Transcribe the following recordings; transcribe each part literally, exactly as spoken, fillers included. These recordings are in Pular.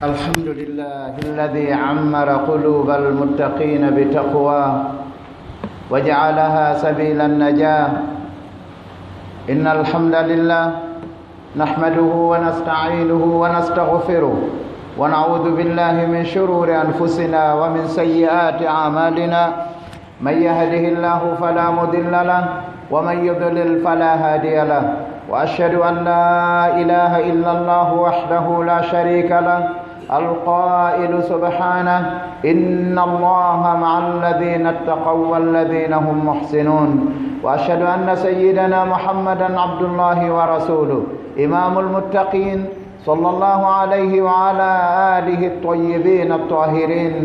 الحمد لله الذي عمر قلوب المتقين بتقواه وجعلها سبيل النجاة. إن الحمد لله نحمده ونستعينه ونستغفره، ونعوذ بالله من شرور أنفسنا ومن سيئات أعمالنا. من يهده الله فلا مضل له، ومن يضلل فلا هادي له، وأشهد أن لا إله إلا الله وحده لا شريك له، القائل سبحانه: إن الله مع الذين اتقوا والذين هم محسنون. وأشهد أن سيدنا محمدا عبد الله ورسوله، إمام المتقين، صلى الله عليه وعلى آله الطيبين الطاهرين،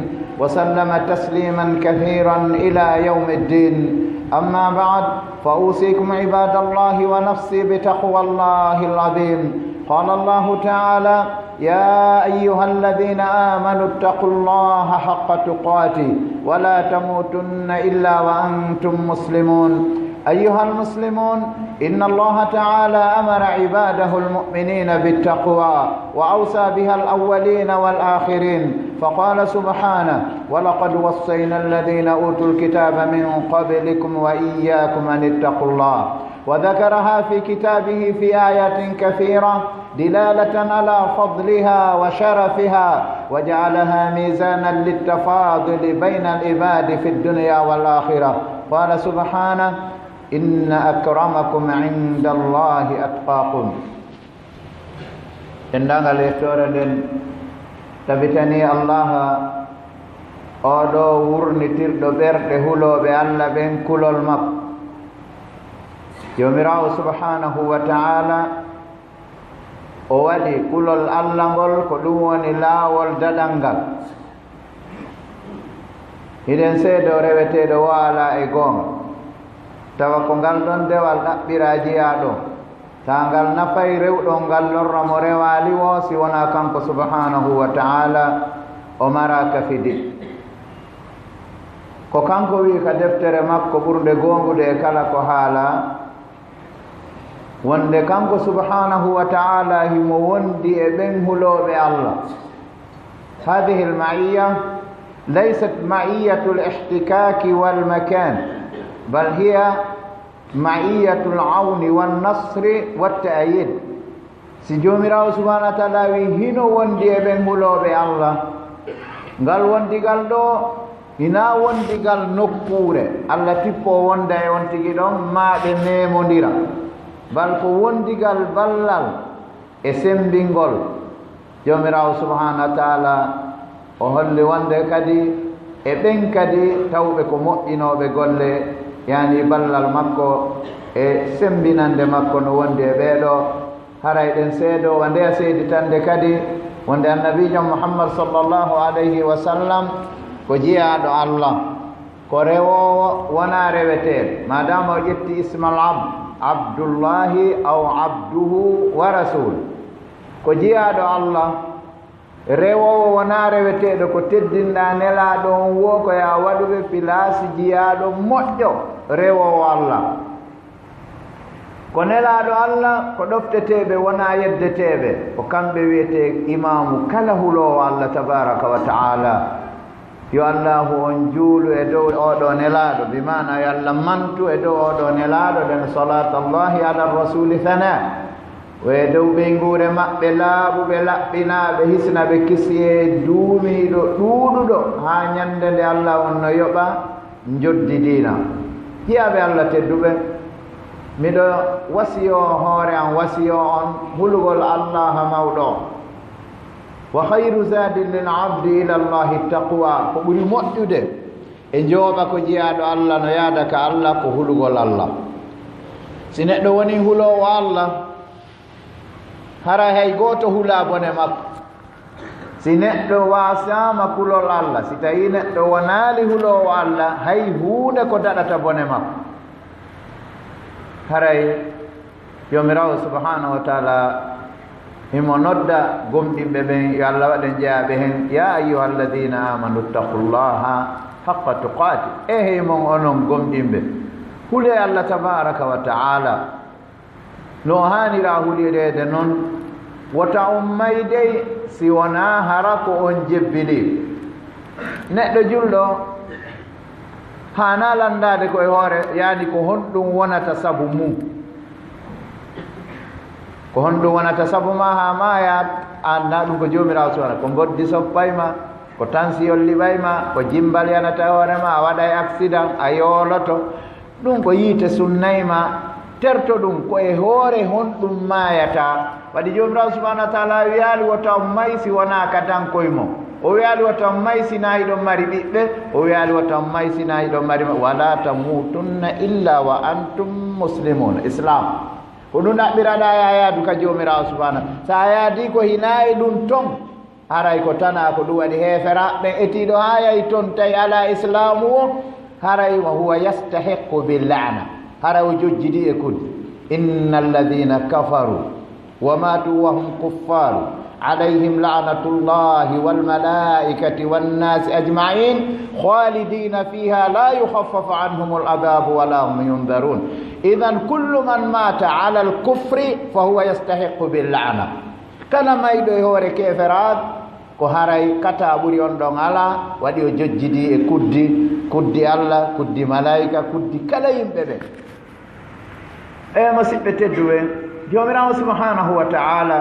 وسلم تسليما كثيرا إلى يوم الدين. أما بعد، فأوصيكم عباد الله ونفسي بتقوى الله العظيم. قال الله تعالى: يا أيها الذين آمنوا اتقوا الله حق تقاته ولا تموتن إلا وأنتم مسلمون. أيها المسلمون، إن الله تعالى أمر عباده المؤمنين بالتقوى، وأوصى بها الأولين والآخرين، فقال سبحانه: ولقد وصينا الذين أوتوا الكتاب من قبلكم وإياكم أن اتقوا الله، وذكرها في كتابه في آيات كثيرة دلالة على فضلها وشرفها، وجعلها ميزانا للتفاضل بين العباد في الدنيا والآخرة. قال سبحانه: إن أكرمكم عند الله أتقاكم. Denndaangal yettoore nden tabitanii Allaaha, oo ɗoo wurnitirɗo ɓerɗe hulooɓe Alla ɓen kulol makko. Joomiraawo subhaanahu wa ta'aala, o waɗi kulol Alla ngol ko ɗum woni laawol daɗal ngal. Hiɗen seedoo reweteeɗo woo alaa e goonga, tawa ko ngal ɗon dewal ɗaɓɓiraa jiyaaɗo, taa ngal nafay rewɗo ngal lorra mo rewaali woo, si wonaa kanko subhaanahu wa ta'aala, o maraaka fidi. Ko kanko wi'i ka deftere makko ɓurnde goongude e kala ko haalaa, wonde kanko subhaanahu wa ta'aala himo wondi e ɓen hulooɓe Alla. هذه المعية ليست معية الاحتكاك والمكان، بل هي معية العون والنصر والتأييد. Si Joomiraawo subhaanahu wa ta'aala wi'i hino wondi e ɓen hulooɓe Alla, ngal wondigal ɗoo hinaa wondigal nokkuure, Alla tippoo wonda e on tigi ɗon, maa ɓe memondira, bal ko wondigal ballal e sembingol. Joomiraawo subhaanahu wa ta'aala o holli wonde kadi e ɓen kadi tawɓe ko moƴƴinooɓe golle, yani ballal makko e sembinande makko no wondi e ɓee ɗoo. Haray ɗen seedoo wa ndeya seeditande kadi wonde Annabiijo Muhammad sallallahu alayhi wa sallam ko jiyaaɗo Alla, ko rewoowo wonaa reweteeɗo, maadaama o ƴetti ismal abd, Abdullahi aw abduhu wa rasul. Ko jiyaaɗo Alla, rewoowo wonaa reweteeɗo, ko teddinɗaa Nelaaɗo on woo ko yaa waɗuɓe pilaasi jiyaaɗo moƴƴo rewoowo Alla. Ko Nelaaɗo Alla, ko ɗofteteeɓe, wonaa yeddeteeɓe. Ko kamɓe wi'etee imaamu kala huloowo Alla tabaaraka wa ta'aala. Yo Allaahu on juulu e dow oo ɗoo Nelaaɗo, bi maana yo Alla mantu e dow oo ɗoo Nelaaɗo, ɗen salaata Allaahi ala rasuuli sanaa. O e dow ɓeynguure maɓɓe laaɓuɓe, laɓɓinaaɓe, hisnaɓe kisi e duumiiɗo ɗuuɗuɗo, haa ñande nde Alla on no yoɓa njoddi diina. Jiyaaɓe Alla tedduɓe, miɗo wasiyoo hoore an, wasiyoo on hulugol Allaaha mawɗo on. Wa khayru zaadi lil abdi ila Allahi taqwa. Ko ɓuri moƴƴude e njooɓa ko jiyaaɗo Alla no yaada ka Alla ko hulugol Alla. Si neɗɗo wonii huloowo Alla, haray hay gooto hulaa bone makko. Si neɗɗo waasaama kulol Alla, si tawii neɗɗo wonaali huloowo Alla, hay huunde ko daɗata bone makko. Haray Joomiraawo subhaanahu wa ta'aala himo nodda gomɗinɓe ɓen, yo Alla waɗ en jeyaaɓe hen, يا أيها الذين آمنوا اتقوا الله حق تقاته. E hey mon onon gomɗinɓe, hulee Alla tabaaraka wa ta'aala no haanira hulireede non, wota on may dey si wonaa hara ko on jebbilii. Neɗɗo julɗo haanaa lanndaade ko e hoore, yaani ko honɗun wonata sabu mun. Ko honɗun wonata sabu maa haa maayaa, a anndaa ɗun ko Joomiraawo subhaanahu, ko mboddi soppay ma, ko tansiyol liɓay ma, ko jimbal yanata e hoore ma, a waɗay aksidan, a yooloto. Ɗun ko yiite sunnay ma, terto ɗun ko e hoore honɗun maayataa. Waɗi Joomiraawo subhaanahu wa taala wiyaali wota on may si wonaa ka dankoy mo. O wiyaali wota on may si naa hiɗon mari ɓiɓɓe. O wiyaali wota on may si naa hiɗon mari ma. Wala tamuutunna illa wa antum muslimuun. Islam. Ko ɗun ɗaɓɓiraɗaa yaa yaadu ka Joomiraawo subhaanahu. Si a yaadii ko hinaa e ɗun ton, haray ko tanaa ko ɗun waɗi heeferaaɓe ɓen etiiɗo haa yahi ton tawi alaa islaamu woo, haray wa huwa yastahiqqu bil la'na, haray o jojjidii e kuddi. Inna alladhina kafaru wa matu wa hum kuffaru alayhim la'natullahi wal malaikati wan nasi ajma'in khalidina fiha la yukhaffafu anhumul adhabu wa la hum yunzarun. Idhan kullu man mata ala al kufri fa huwa yastahiqqu bil la'na. Kala mayɗo e hoore keeferaaku, ko haray kataa ɓuri on ɗon alaa, waɗi o jojjidii e kuddi, kuddi Alla, kuddi malaa'ika, kuddi kala yimɓe ɓen. E musiɓɓe tedduɓe, Joomiraawo subhaanahu wa ta'aala,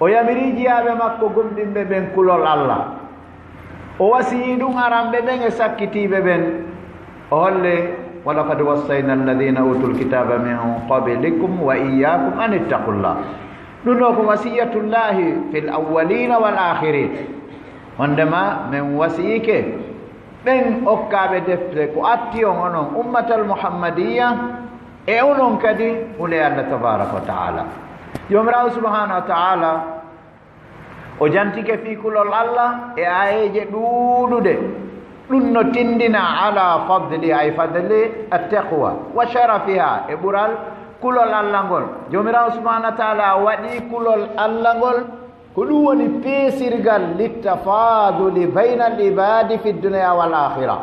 o yamirii jiyaaɓe makko gomɗinɓe ɓen kulol Alla. O wasiyii ɗun aranɓe ɓen e sakkitiiɓe ɓen. O holli, "Wa laqad wassayna alladhina utul kitaba min qablikum wa iyyakum an ittaqullah." Ɗun ɗoo ko wasiyatullahi fil awwalina wal akhirin. Wondema men wasiyike ɓen okkaaɓe defte ko atti on, onon ummatal muhammadiyya, e onon kadi hule Allah tabaraka wa ta'ala. Joomiraawo subhanahu wa ta'ala o jantike fii kulol Allah e aayeeje ɗuuɗuɗe. Ɗun no tindina ala fadli, ay fadli attaqwa, wa sharafiha, e ɓural kulol Allah ngol. Joomiraawo subhanahu wa ta'ala waɗi kulol Allah ngol ko ɗun woni peesirgal littafaduli bayna al ibadi fi dunya wal akhirah.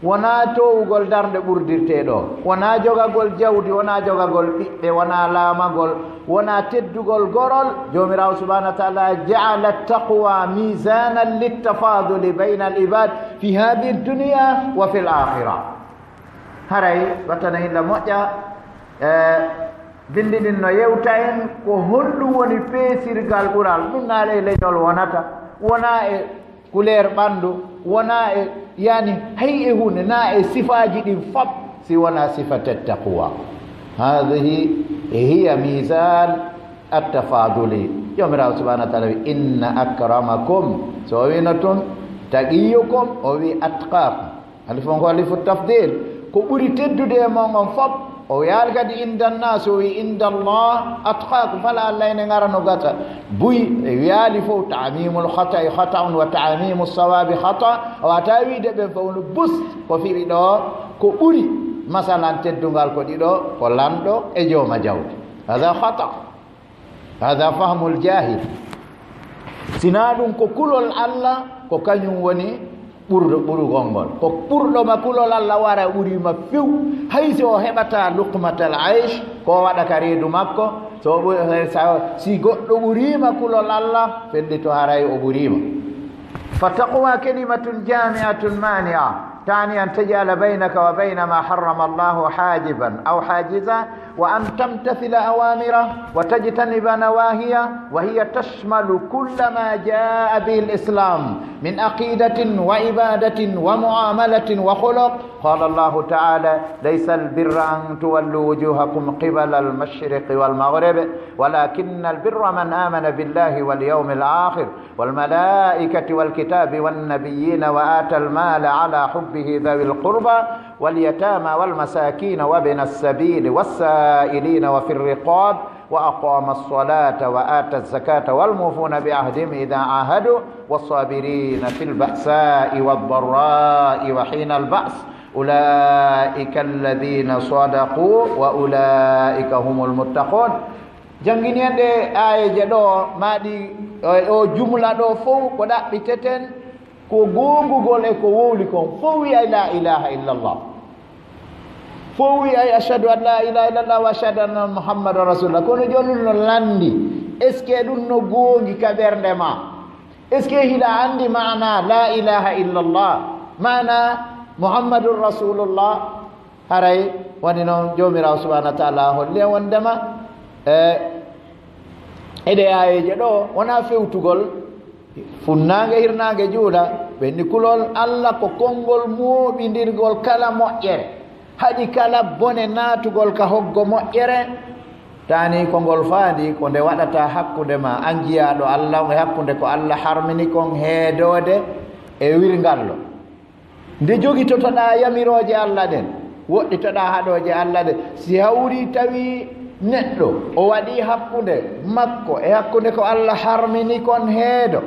Wonaa toowugol darnde ɓurdirtee ɗoo, wonaa jogagol jawdi, wonaa jogagol ɓiɓɓe, wonaa laamagol, wonaa teddugol gorol. Joomiraawo subhaanahu wa ta'aala ja'ala taqwa miizaanan littafaaduli bayna al ibaad fi haadihi dunya wa fil aakhira. Haray, wattana hilla moƴƴa, e, binndi ɗin no yewta en ko honɗun woni peesirgal ɓural. Ɗun naa e leñol wonata, wonaa e kuleer ɓanndu, wonaa e, yani, hay e huunde, naa e sifaaji ɗin fop, si wonaa sifa taqwa. Haadihi hiya miizan at-tafaaduli. Joomiraawo subhaanahu wa ta'aala wi, "Inna akramakum." So o wiino tun, "Taqiyukum," o wi, "Atqaakum." Alif on ko alifu tafdil. Ko ɓuri teddude e mon on fop, o wiyaali kadi, "Inda nnaasi," o wi'i, "Inda Allah atqaakum." Fala Allah ene ngara no gasa. Buy e wiyaali fof, ta'mimul khata'i khata'un wa ta'mimu sawabi khata'. A wata wiide ɓen fof no bus ko fiɓi ɗo, ko ɓuri. Masalan, teddungal ko ɗiɗo, ko lanɗo e jooma jawdi. Hada khata'. Hada fahmul jahil. Sinaa ɗun ko kulol Allah, ko kañun woni ɓurɗo ɓurugol ngol. Ko ɓurɗo ma kulol Allah wara ɓuri ma few. Hay si o heɓata luqmatal aysh, ko o waɗa ka reedu makko, so o ɓuri, sa, si goɗɗo ɓuriima kulol Allah, fellito haray o ɓuriima. Fa taqwa kalimatun jami'atun mani'a, tani an taj'ala baynaka wa bayna ma harrama Allahu hajiban aw hajiza, وأن تمتثل أوامره وتجتنب نواهيه، وهي تشمل كل ما جاء به الإسلام من عقيدة وعبادة ومعاملة وخلق. قال الله تعالى: ليس البر أن تولوا وجوهكم قبل المشرق والمغرب، ولكن البر من آمن بالله واليوم الآخر والملائكة والكتاب والنبيين وآتى المال على حبه ذوي القربى واليتامى والمساكين وابن السبيل والسائلين وفي الرقاب وأقام الصلاة وآتى الزكاة والموفون بعهدهم إذا عاهدوا والصابرين في البأساء والضراء وحين البأس أولئك الذين صدقوا وأولئك هم المتقون. Janngini en ɗee aayeeje ɗoo, maa ɗi, e, oo jumla ɗoo fow ko ɗaɓɓiteten, ko goongugol e ko wowli kon. Fow wi'ay laa ilaaha illallah. Fow wi'ay ashhadu an laa ilaaha illallah wa ashhadu anna Muhammadan rasulullah. Kono jooni no lanndi. Est-ce que ɗum no goongi ka ɓernde ma? Est-ce que hiɗa anndi maana la ilaha illallah, maana Muhammadun Rasulullah? Haray woni noon Joomiraawo subhaanahu wa taala holli en wondema e e ɗee aayeeje ɗoo wonaa fewtugol funnaange hirnaange juula, ɓenni kulol Alla ko konngol mooɓindirgol kala moƴƴere, haɗi kala bone naatugol ka hoggo moƴƴere. Taani ko ngol faandi ko nde waɗata hakkunde ma an jiyaaɗo Alla on e hakkunde ko Alla harmini kon heedoode e wirngallo. Nde jogitotoɗaa yamirooje Alla ɗen, woɗɗitoɗaa haɗooje Alla ɗen, si hawrii tawi neɗɗo o waɗii hakkunde makko e hakkunde ko Alla harmini kon heedo,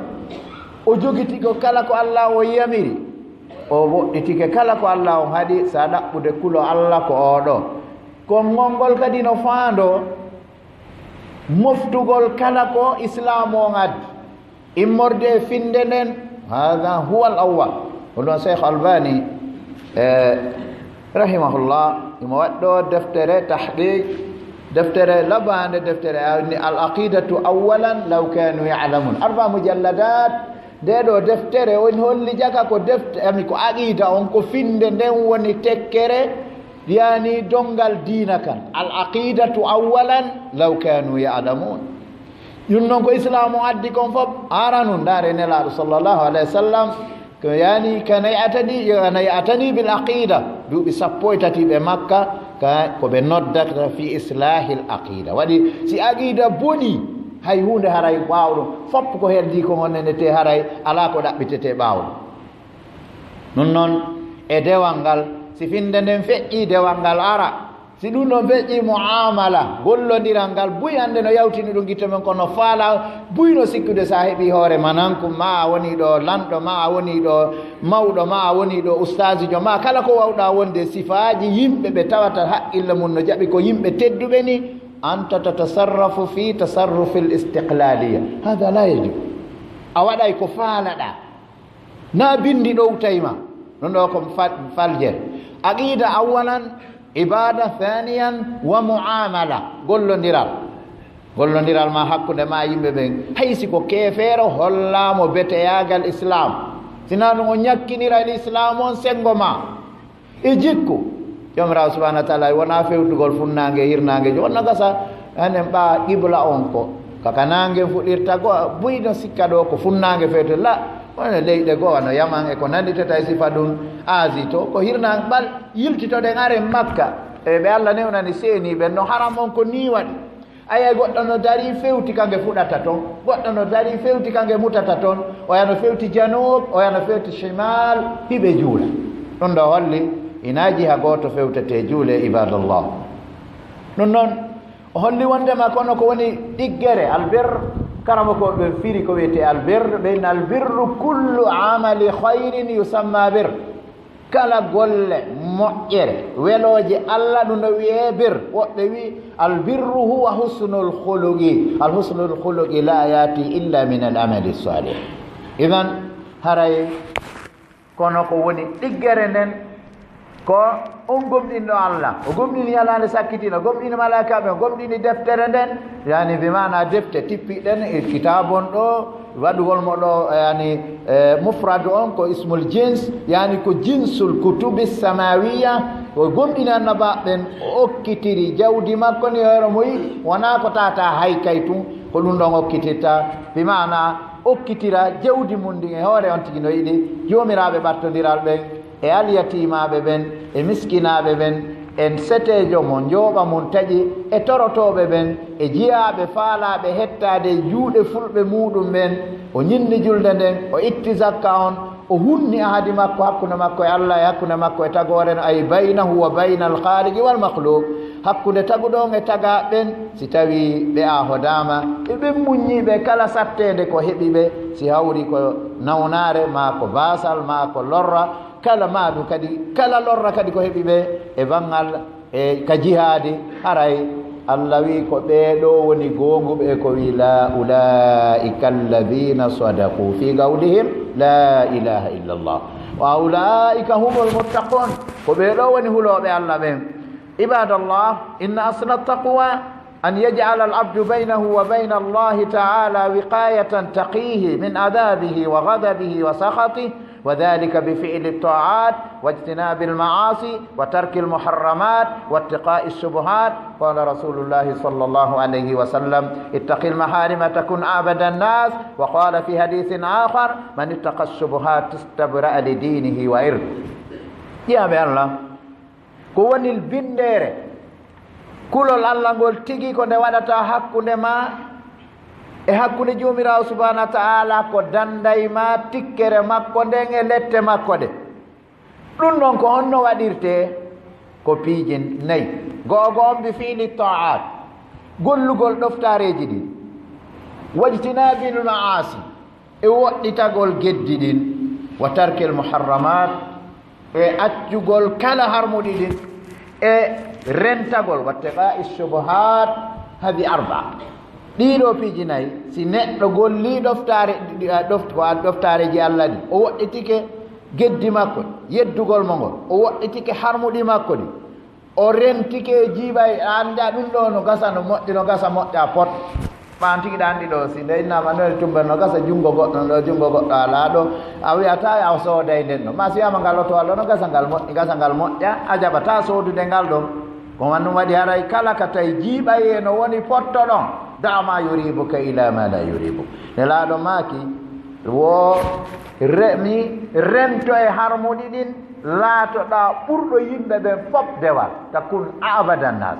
o jogiti ko kala ko Alla on yamiri, o woɗɗitike kala ko Alla on haɗi, sa ɗaɓɓude kulo Alla ko oo ɗoo. Konngol ngol kadi no faandoo moftugol kala ko Islaamu on addi. Immorde e finnde nden, hada huwa al awwal. Ko ɗon Cheikh Albani, eh, rahimahullah, imo waɗɗo deftere tahqiq, deftere labaande, deftere al aqidatu awwalan law kanu ya'lamun. Arba mujalladat, nde ɗo deftere on holli jaka ko defte, ami ko aqida on, ko finnde nden woni tekkere, yani dongal diina kan. Al aqidatu awwalan law kanu ya'lamun. Ɗum non ko Islaamu addi kon fof, aranun, ndaare Nelaaɗo sallallahu alayhi wa sallam, ko yani, kana ya'tani, kana ya'tani bil aqida, duuɓi sappo e tati ɓe Makka, ka, ko ɓe noddata fi islahil aqida. Waɗi, si aqida boni, hay huunde haray ɓaawo ɗum, fof ko heddii ko ngonɗen e te haray, alaa ko ɗaɓɓitetee ɓaawo ɗum. Ɗum non, e dewal ngal, si finnde nden feƴƴii, dewal ngal ara. Si ɗum ɗon feƴƴii, mu'amala, gollondiral ngal, buy hannde no yawtini ɗum gite men, kono faala buy no sikkude sa heɓii hoore mananku, ma a wonii ɗo lanɗo, ma a wonii ɗo mawɗo, ma a wonii ɗo ustaasijo, ma kala ko wawɗaa wonde sifaaji yimɓe ɓe tawata haqqille mum no jaɓi ko yimɓe tedduɓe ni, anta tatasarrafu fi tasarrufil istiqlaliya. Hada la yajib. A waɗay ko faalaɗaa. Na binndi ɗowtay ma. Ɗum ɗo ko fa-, faljere. Aqida awalan, ibada thaniyan, wa muamala. Gollondiral. Gollondiral ma hakkunde ma yimɓe ɓen. Hay si ko keefeero, hollaa mo beteyaagal Islam. Sinaa ɗum o ñakkiniray Islam on senngo ma. E jikku. Joomiraawo subhanahu wa taala wonaa fewtugol funnaange e hirnaange. Wonna gasa, enen ɓaa qibla on ko kaka naange fuɗirta, go buy no sikka ɗo ko funnaange fewte la, wona leyɗe goo, wano Yaman e ko nanditata e sifa ɗum, Asie to, ko hirnaange ɓal, yiltitoɗen aren Makka, e ɓe Alla newnani seeniiɓe, no haram on ko nii waɗi. Ayay, goɗɗo no darii fewti ka nge fuɗata ton, goɗɗo no darii fewti ka nge mutata ton, oya no fewti janub, oya no fewti shimal, hiɓe juula. Ɗum ɗo holli, hinaa jiha gooto fewtetee juule, ibadallah. Ɗum noon, o holli wondema kono ko woni ɗiggere, albir, karamokooɓe ɓen firi ko wiyetee albir, ɓen albirru kullu amali khayrin yusamma bir. Kala golle moƴƴere, welooje Alla, ɗum no wi'ee bir. Woɓɓe wi'i, "Al birru huwa husnul khuluqi." Al husnul khuluqi la ya'ti illa min al amali salih. Idan, haray kono ko woni ɗiggere nden, ko on gomɗinɗo Alla, o gomɗini ñalaande sakkitiinde, o gomɗini malaa'ikaaɓe, o gomɗini deftere nden, yani, bi maana defte tippiɗen, e kitaabon ɗo, waɗugol mo ɗo, yani, e, mufrad on ko ismul jins, yani ko jinsul kutubi samawiya, o gomɗini annabaaɓe ɓen, o okkitiri jawdi makko ni hoore mo yiɗi, wonaa ko tata hay kay tun, ko ɗum ɗon okkitirta, bi maana okkitira jawdi mun ndin e hoore on tigi no yiɗi, joomiraaɓe ɓattondiral ɓen, e alyatiimaaɓe ɓen, e miskinaaɓe ɓen, e seteejo mo njooɓa mun taƴi, e torotooɓe ɓen, e jiyaaɓe faalaaɓe hettaade e juuɗe fulɓe muuɗum ɓen, o ñinni julde nden, o itti zakka on, o hunni ahadi makko hakkunde makko e Alla e hakkunde makko e tagoore no, ay baynahu wa baynal khaaliqi wal makhluq, hakkunde taguɗo on e tagaa ɓen, si tawii ɓe ahodaama, e ɓen muññiiɓe kala satteende ko heɓi ɓe, si hawri ko nawnaare, maa ko baasal, maa ko lorra, kala maa ɗum kadi, kala lorra kadi ko heɓi ɓe e banngal, e ka jihaadi, haray Alla wi'i ko ɓee ɗoo woni goonguɓe, ko wi'i, "La ulaa'ika alladhiina sadaqu fi qawlihim la ilaha illa Allah. Wa ulaa'ika humul muttaqun." Ko ɓee ɗoo woni hulooɓe Alla ɓen. Ibadallah, inna asla taqwa أن يجعل العبد بينه وبين الله تعالى وقاية تقيه من عذابه وغضبه وسخطه، وذلك بفعل الطاعات واجتناب المعاصي وترك المحرمات واتقاء الشبهات. قال رسول الله صلى الله عليه وسلم: "اتق المحارم تكن أعبد الناس." وقال في حديث آخر: "من اتقى الشبهات استبرأ لدينه وعرضه." Jiyaaɓe Allah, ko woni binndere kulol Allah ngol tigi, ko nde waɗata hakkunde ma e hakkunde Joomiraawo Subhaanahu wa Ta'aala, ko danday ma tikkere makko nden e lette makko ɗen. Ɗun ɗon ko honno waɗirtee? Ko piiji nayi. Go'o go'o on bi fi'li ta'aat, gollugol ɗoftaareeji ɗin, wajtinaabil ma'aasi, e woɗɗitagol geddi ɗin, wa tarkil muharramaat, e accugol kala harmuɗi ɗin, e rentagol, wattiqaa'i shubuhaat, hadi arba'a. Ɗii ɗoo piiji nayi, si neɗɗo gollii ɗoftaare, ɗi-, a, ɗoft-, ko a, ɗoftaareeji Allah ɗin, o woɗɗitike geddi makko ɗin, yeddugol mo ngol, o woɗɗitike harmuɗi makko ɗin, o rentike e jiiɓay, a anndaa ɗun ɗoo no gasa, no moƴƴi, no gasa, moƴƴa, pot. Ɓaan tigi ɗa anndi ɗoo, si nde innaama no e tumbere, no gasa junngo goɗɗo, no ɗoo junngo goɗɗo alaa ɗoo, a wi'ataa a sooday nden ɗoo. Maa si wi'aama ngal otowal ɗoo, no gasa ngal moƴƴi, gasa ngal moƴƴa, a jaɓataa soodude ngal ɗon. Ko man ɗum waɗi haray kala ka tawi jiiɓay e no woni potto ɗon, da' ma yuribuka ila ma la yuribuk. Nelaaɗo maaki, wo re-, mi rento e harmuɗi ɗin, laatoɗaa ɓurɗo yimɓe ɓen fof dewal, takun a'bada nnas.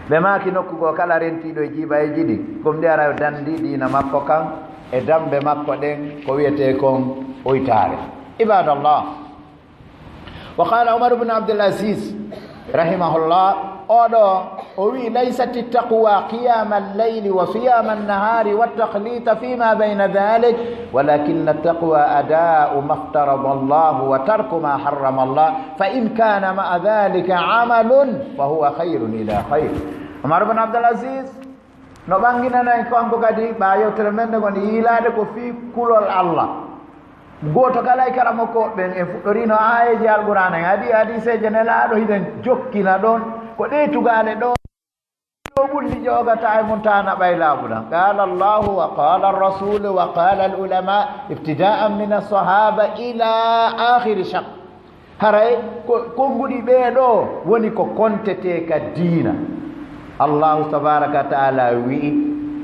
Ɓe maaki nokku goo kala rentiiɗo e jiiɓayeeji ɗin, gomɗi ara yo danndi diina makko kan e dambe makko ɗen, ko wi'etee kon oytaare. Ibadallah, wa qala Umar ibn Abdul Aziz, rahimahullah, oo ɗoo, o wi'i: "Laysat at-taqwa qiyama al-layli wa siyama an-nahari wa at-takhlit fima bayna dhalik, walakin at-taqwa ada'u ma iftarada Allah wa tarku ma harrama Allah, fa in kana ma'a dhalika amalun fa huwa khayrun ila khayr." Umar ibn Abdul Aziz no ɓanginana en kanko kadi, ɓaa yewtere men nden woni yiilaade ko fii kulol Allah. Gooto kala e karamokooɓe ɓen, en fuɗɗoriino aayeeje Alqur'aana en, adii hadiiseeje Nelaaɗo, hiɗen jokkina ɗon. Ko ɗee tugaale ɗoo, ɗoo ɓulli ƴoogataa e mum, taa naɓay laaɓuɗan. Qaala Allahu wa qaala Rasuulu wa qaala al-ulamaa, ibtidaa'an mina as-sahaaba ilaa aakhiri shaq. Haray ko, konnguɗi ɓee ɗoo woni ko kontetee ka diina. Allahu tabaaraka wa ta'aala wi'i,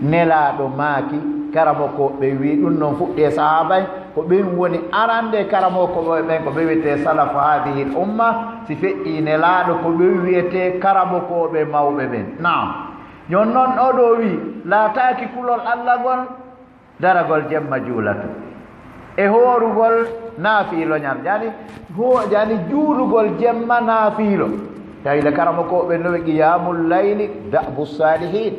Nelaaɗo maaki, karamokooɓe wi'i, ɗun non fuɗɗi e sahaaba en, ko ɓen woni arande karamokooɓe ɓen, ko ɓe wi'etee salafu haadihi l-umma, si feƴƴii Nelaaɗo, ko ɓen wi'etee karamokooɓe mawɓe ɓen. Naam. Jon non, oo ɗoo wi'i, laataaki kulol Allah ngol, daragol jemma juulatu, e hoorugol naafiiloñal, jani, ho-, jani juulugol jemma naafiilo. Tawi le karamokooɓe no ɓe qiyamul layli da'bu saalihiin.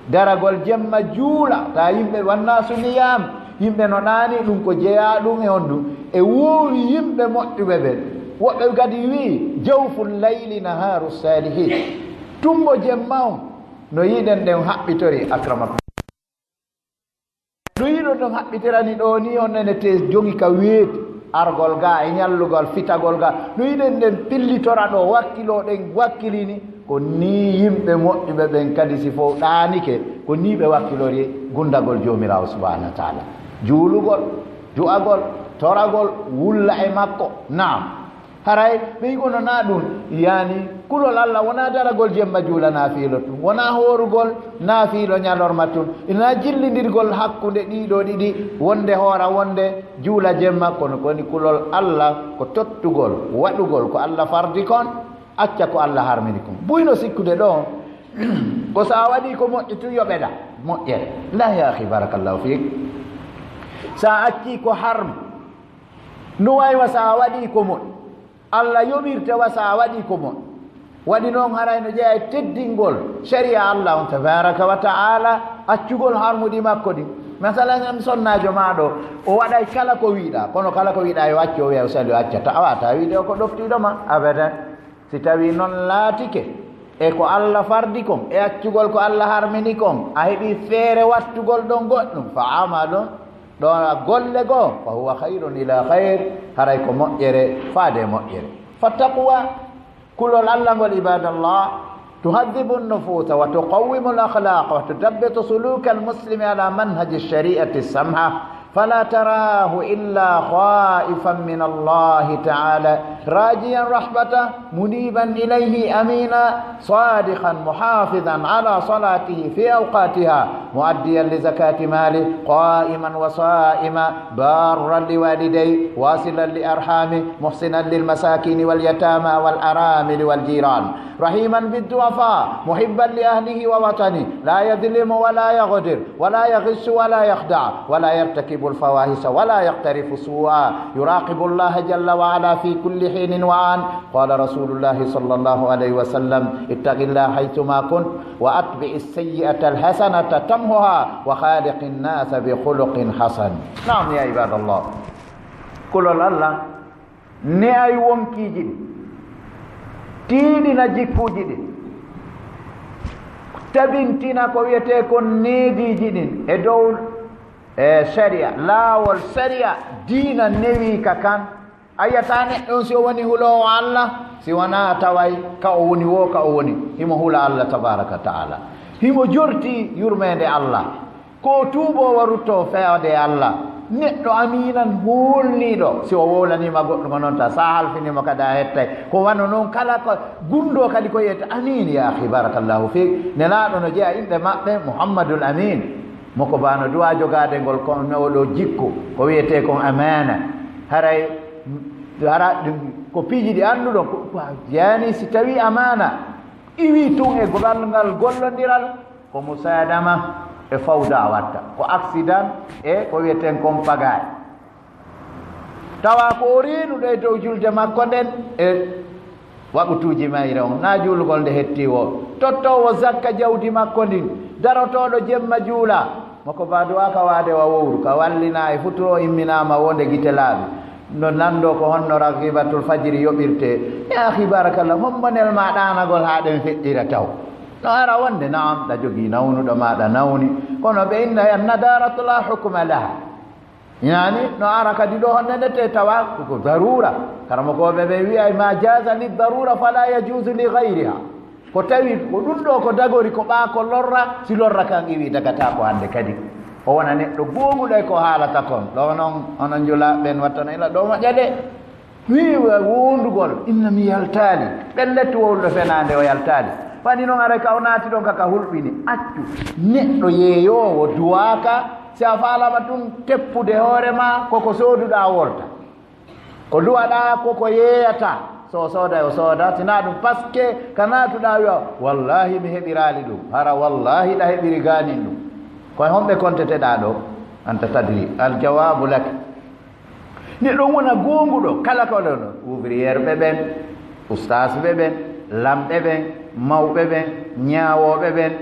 Daragol jemma juula, ta yimɓe wannaasu niyaam, yimɓe no ɗaani ɗum ko jeyaa ɗum e on ɗum. E woowi yimɓe moƴƴuɓe ɓen. Woɓɓe kadi wi'i, jawful layli nahaaru saalihiin. Tumbo jemma on, no yiɗen ɗen haɓɓitori, akramakum. No yiɗon ɗon haɓɓitirani ɗoo nii, on nene te jogi ka weeti, argol ga e ñallugol, fitagol ga. No yiɗen ɗen pillitora ɗoo, wakkiloo ɗen wakkilini. Ko nii yimɓe moƴƴuɓe ɓen kadi, si fow ɗaanike, ko nii ɓe wakkilori gundagol Joomiraawo Subhaanahu wa Ta'aala. Juulugol, du'agol, toragol, wulla e makko. Naam. Haray ɓe yi'uno naa ɗun, yani kulol Alla wonaa daragol jemma juula naafiilo tun, wonaa hoorugol naafiilo ñalorma tun, hinaa jillindirgol hakkunde ɗii ɗoo ɗiɗi, wonde hoora, wonde juula jemma, kono ko woni kulol Alla ko tottugol, waɗugol ko Alla fardi kon, acca ko Alla harmini kon. Buy no sikkude ɗoo, ko so a waɗii ko moƴƴi tun yo ɓeɗa moƴƴere. Laa, yaa akhi, barakallahu fiik. So a accii ko harmi, no wayi wa so a waɗii ko moƴƴi. Alla yoɓirte wa so a waɗii ko moƴƴi. Waɗi non haray no jeyaa e teddingol sharia Alla on tabaraka wa ta'ala, accugol harmuɗi makko ɗin. Masalan, an sonnaajo maa ɗoo, o waɗay kala ko wi'ɗaa, kono kala ko wi'ɗaa yo accu, o wi'a o sali, o accata. A waawataa wi'de o ko ɗoftiiɗo ma, abadan. Si tawii non laatike e ko Alla fardi kon, e accugol ko Alla harmini kon, a heɓii feere wattugol ɗon goɗɗum, fa amalun, ɗon a golle goo, fa huwa khayrun ila khayr, haray ko moƴƴere faade e moƴƴere. Fa taqwa, kulol Alla ngol, ibadallah, تهذب النفوس وتقوم الأخلاق وتثبت سلوك المسلم على منهج الشريعة السمحة، فلا تراه إلا خائفا من الله تعالى راجيا رحمته، منيبا إليه أمينا، صادقا محافظا على صلاته في أوقاتها، مؤديا لزكاة ماله، قائما وصائما، بارا لوالديه، واصلا لأرحامه، محسنا للمساكين واليتامى والأرامل والجيران، رحيما بالضعفاء، محبا لأهله ووطنه، لا يظلم ولا يغدر ولا يغش ولا يخدع ولا يرتكب الفواحش ولا يقترف سوءا، يراقب الله جل وعلا في كل حين وآن. قال رسول الله صلى الله عليه وسلم: اتق الله حيثما كنت، وأتبع السيئة الحسنة تمحها، وخالق الناس بخلق حسن. نعم يا عباد الله. Kulol Allah, ne'ay wonkiiji ɗin, tiiɗina jikkuuji ɗin, tabintina ko wi'etee kon neediiji ɗin e dow, e, sariya, laawol sariya, diina newii ka kan. A yi'ataa neɗɗo on si o woni huloowo Allah, si wanaa taway ka o woni woo, ka o woni, himo hula Allah tabaaraka wa ta'ala. Himo jorti yurmeende Allah. Ko o tuuboo, o ruttoo feewde e Allah. Neɗɗo amiinan hoolniiɗo, si o wowlaniima goɗɗum ko non tan, sa halfinii mo kadi a hettay. Ko wano non kala ko gunndoo kadi ko wi'etee amiin, yaa akhi, barakallahu fiik. Nelaaɗo no jeyaa innde maɓɓe Muhammadul Amiin. Mo ko bano du'a jogaade ngol ko on oɗo jikku, ko wi'etee kon amaana. Haray, hara ɗum ko piiji ɗi annduɗon, ko, ko yani si tawi amaana iwi tun e gollal ngal gollondiral, ko musaadama e fawda watta, ko accident e ko wi'eten kon pagaay. Tawa ko o reenuɗo e dow julde makko nden e waqutuuji mayre on, naa juulugol nde hetti woo, tottoowo zakka jawdi makko ndin, darotooɗo jemma juula, mo ko ba du'a ka waade wa wowru, ka wallinaa e futuro imminaama woo nde gite laaɓi. No nanndoo ko honno ragibatul fajiri yoɓirtee. Yaa akhi, barakallah, hombo nel maa ɗaanagol haa ɗen feƴƴira taw? No ara wonde, naam, ɗa jogii nawnuɗo maa, ɗa nawni. Kono ɓe inna, an nadaratu la hukma laha. Yani, no ara kadi ɗo honde nde te tawa ko, ko darura. Karamokooɓe ɓe wi'ay, ma jaza li darura fala yajuzu li ghayriha. Ko tawi ko ɗum ɗo ko dagori, ko ɓaa ko lorra, si lorra kan iwi dagata ko hande kadi. O wona neɗɗo goonguɗo e ko haalata kon. Ɗo non, onon njulaaɓe ɓen wattana ila ɗo moƴƴa de. Mi wi'i wondugol, inna mi yaltaali. Ɓen lettu wowluɗo fenaande o yaltaali. Fani non aray ka o naati ɗon ka ka hulɓini. Accu neɗɗo yeeyoowo duwaaka, si a faalama tun teppude hoore ma, koko sooduɗaa wolta. Ko duwaɗaa, koko yeeyata. So o sooda, o sooda. Si naa ɗum, parce que ka naatuɗaa wi'a, wallahi mi heɓiraali ɗum. Hara wallahi ɗa heɓiri gaanin ɗum. Ko e honɓe konteteɗaa ɗo? Anta tadri. Al jawaabu lak. Neɗɗo wona goonguɗo kala ko ɗon, ouvrière ɓe ɓen, ustaas ɓe ɓen, lamɓe ɓen, mawɓe ɓen, ñaawooɓe ɓen,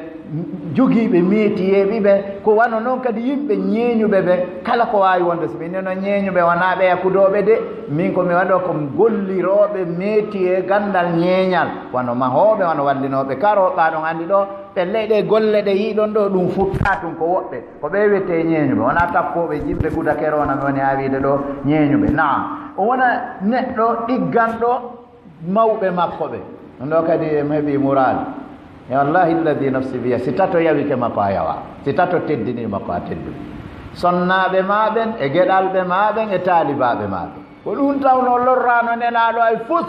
jogiiɓe métier ɓe ɓen, ko wano non kadi yimɓe ñeeñuɓe ɓen, kala ko waawi wonde, so ɓe innino ñeeñuɓe wonaa ɓe yakkudooɓe de, min ko mi waɗoo ko gollirooɓe métier ganndal ñeeñal, wano mahooɓe, wano wallinooɓe karo, ɓaa ɗon anndi ɗo, Pelle ɗe golle ɗe yi'ɗon ɗo, ɗum futtaa tun ko woɓɓe. Ko ɓe wi'etee ñeeñuɓe, wonaa tappooɓe jimɓe kuda kerona mi woni haa wi'ude ɗo ñeeñuɓe. Naam, o wona neɗɗo ɗigganɗo mawɓe makko ɓe. Ɗum ɗo kadi emi heɓi muraali. E wallahi alladi nafsi biya, si tato yawike makko a yawa. Si tato teddini makko a teddu. Sonnaaɓe maa ɓen, e geɗalɓe maa ɓen, e taalibaaɓe maa ɓen. Ko ɗum tawno lorraano Nelaaɗo ay fus.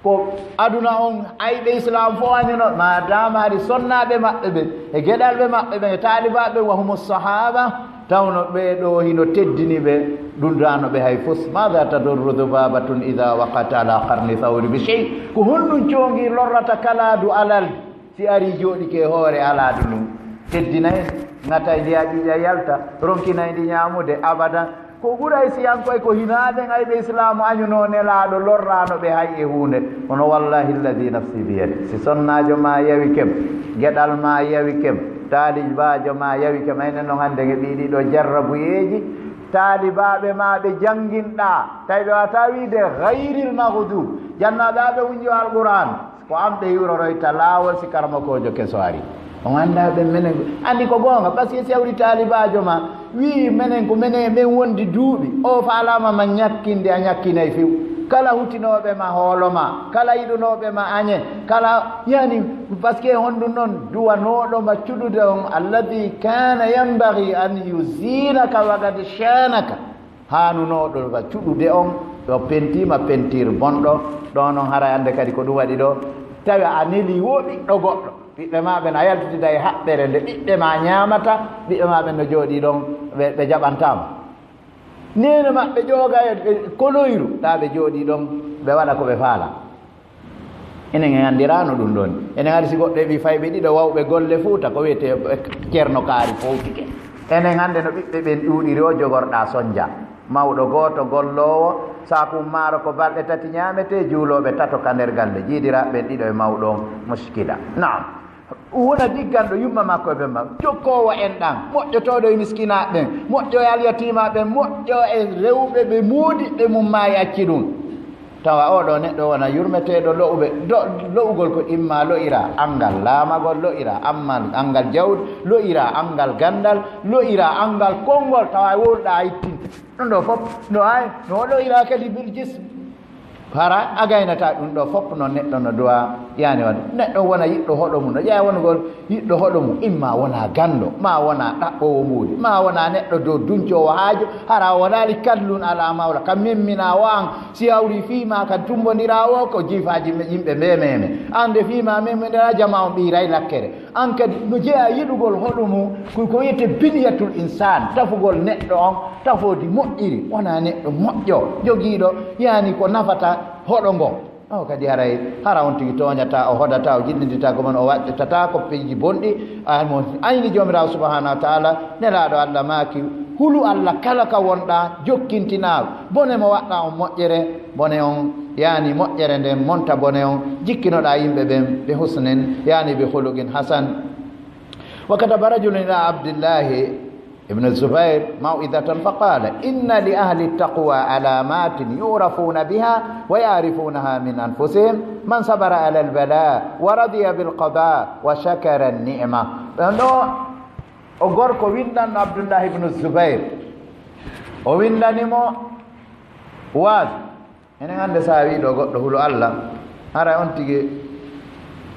Ko aduna on, ayɓe Islaam fof añuno, ma daama hari sonnaaɓe maɓɓe ɓen, e geɗalɓe maɓɓe ɓen, e taalibaaɓe ɓen, wa humu sahaaba, tawno ɓee ɗoo hino teddini ɓe, ɗundaano ɓe hay fus. Maada tadurru dubaabatun idaa waqat ala qarni thawri bi shay? Ko honɗum coongi lorrata kalaadu alal si arii jooɗike e hoore alaadu ndun? Teddinay, ŋatay ndiya ƴiƴa yalta, ronkinay ndi ñaamude abadan. Ko Quraysiyankoy ko hinaaden ayɓe Islaamu añunoo Nelaaɗo, lorraano ɓe hay e huunde. Kono wallahi alladi nafsi biyadi, si sonnaajo maa yawikem, geɗal maa yawikem, taalibaajo maa yawikem, aynen non hannde e ɓii ɗiɗo jarrabuyeeji, taalibaaɓe maa ɓe jannginɗaa, tawi ɓe waawataa wiide gayril maghdub, jannaaɓe haa ɓe wunjo Alquraan. Ko an ɓe hiwroroyta laawol si karamokoojo keso ari. On anndaa ɓe menen, anndi ko goonga, parce que si hawri taalibaajo ma wi'i menen ko menen e ɓen wondi duuɓi, o faalaama ma ñakkinde, a ñakkinay few. Kala hutinooɓe ma hoolo ma, kala yiɗunooɓe ma aɲe, kala, yani, parce que honɗun non duwanooɗo ma cuɗude on, alladhi kana yanbaghi an yuzinaka wa qad shanaka. Haanunooɗo ma cuɗude on, o pentiima pentiir bonɗo, ɗon on haray annde kadi ko ɗum waɗi ɗo, tawi a nelii wo ɓiɗɗo goɗɗo. Ɓiɓɓe maa ɓen a yaltitida e haɓɓere nde ɓiɓɓe maa ɲaamata, ɓiɓɓe maa ɓen no jooɗii ɗon, ɓe, ɓe jaɓantaa ma. Neene maɓɓe ƴooga e, e koloyru, taa ɓe jooɗii ɗon, ɓe waɗa ko ɓe faala. Enen en anndirano ɗum ɗon. Enen hari si goɗɗo heɓi fayɓe ɗiɗo wawɓe golle Fuuta, ko wiyetee Ceerno Kaari fowtike. Enen hannde no ɓiɓɓe ɓen ɗuuɗiri o jogorɗaa sonja. Mawɗo gooto golloowo, saaku maaro ko balɗe tati ɲaametee, juulooɓe tato ka nder galle, jiidiraaɓe ɓen ɗiɗo e mawɗo on, muskila. Naam. Wona digganɗo yumma makko e bemba, jokkoowo enɗan, moƴƴotooɗo e miskinaaɓe ɓen, moƴƴo e alyatiimaaɓe ɓen, moƴƴo e rewɓe ɓe moodiɓɓe mum maayi acci ɗum. Tawa oo ɗoo neɗɗo wona yurmeteeɗo lo'uɓe, do-, lo'ugol ko imma lo'ira anngal laamagol, lo'ira amma anngal jawdi, lo'ira anngal ganndal, lo'ira anngal konngol, tawa e wowluɗaa a ittinte. Ɗum ɗoo fof, no ay, no lo'ira kadi bil jism. Hara a gaynataa ɗum ɗoo fof, no neɗɗo no duwa, yani won neɗɗo wona yiɗɗo hoɗo mum, no ƴeewa wonugol yiɗɗo hoɗo mum, imma wona ganndo, ma wona ɗaɓɓoowo mbuuɗi, ma wona neɗɗo dow duncoowo haaju, hara a wonaali kallun alaa mawla, ka memminaa wa an, si hawri fii ma ka tumbondiraa wo, ko jiifaaji me-, yimɓe mbee meme. An de fii ma memmindiraa, jama on ɓiyray lakkere. An kadi no jeyaa yiɗugol hoɗo mum, ko, ko wiyetee biniyatul insaan, tafugol neɗɗo on, tafoodi moƴƴiri, wona neɗɗo moƴƴo, jogiiɗo, yani ko nafata hoɗo ngon. O kadi haray, hara on tigi tooɲataa, o hodataa, o jiɗinditaa ko mon, o waɗɗitataa ko piiji bonɗi. A mo ayni Joomiraaɗo subhaanahu wa taala, Nelaaɗo Alla maaki, hulu Alla kala ka wonɗaa, jokkintinaa, bone mo waɗɗaa on moƴƴere, bone on, yani moƴƴere nden monta bone on, jikkinoɗaa yimɓe ɓen, bi husnin, yani bi khuluqin hasan. Wa kataba rajulun ila Abdillahi ابن الزبير موعظة فقال: إن لأهل التقوى علامات يعرفون بها ويعرفونها من أنفسهم: من صبر على البلاء ورضي بالقضاء وشكر النعمة. Ɗon ɗoo o gorko windanno Abdullahi ibnu Zubayr. O windani mo waazu. Enen hannde, so a wi'i ɗo goɗɗo hulu Alla, haray on tigi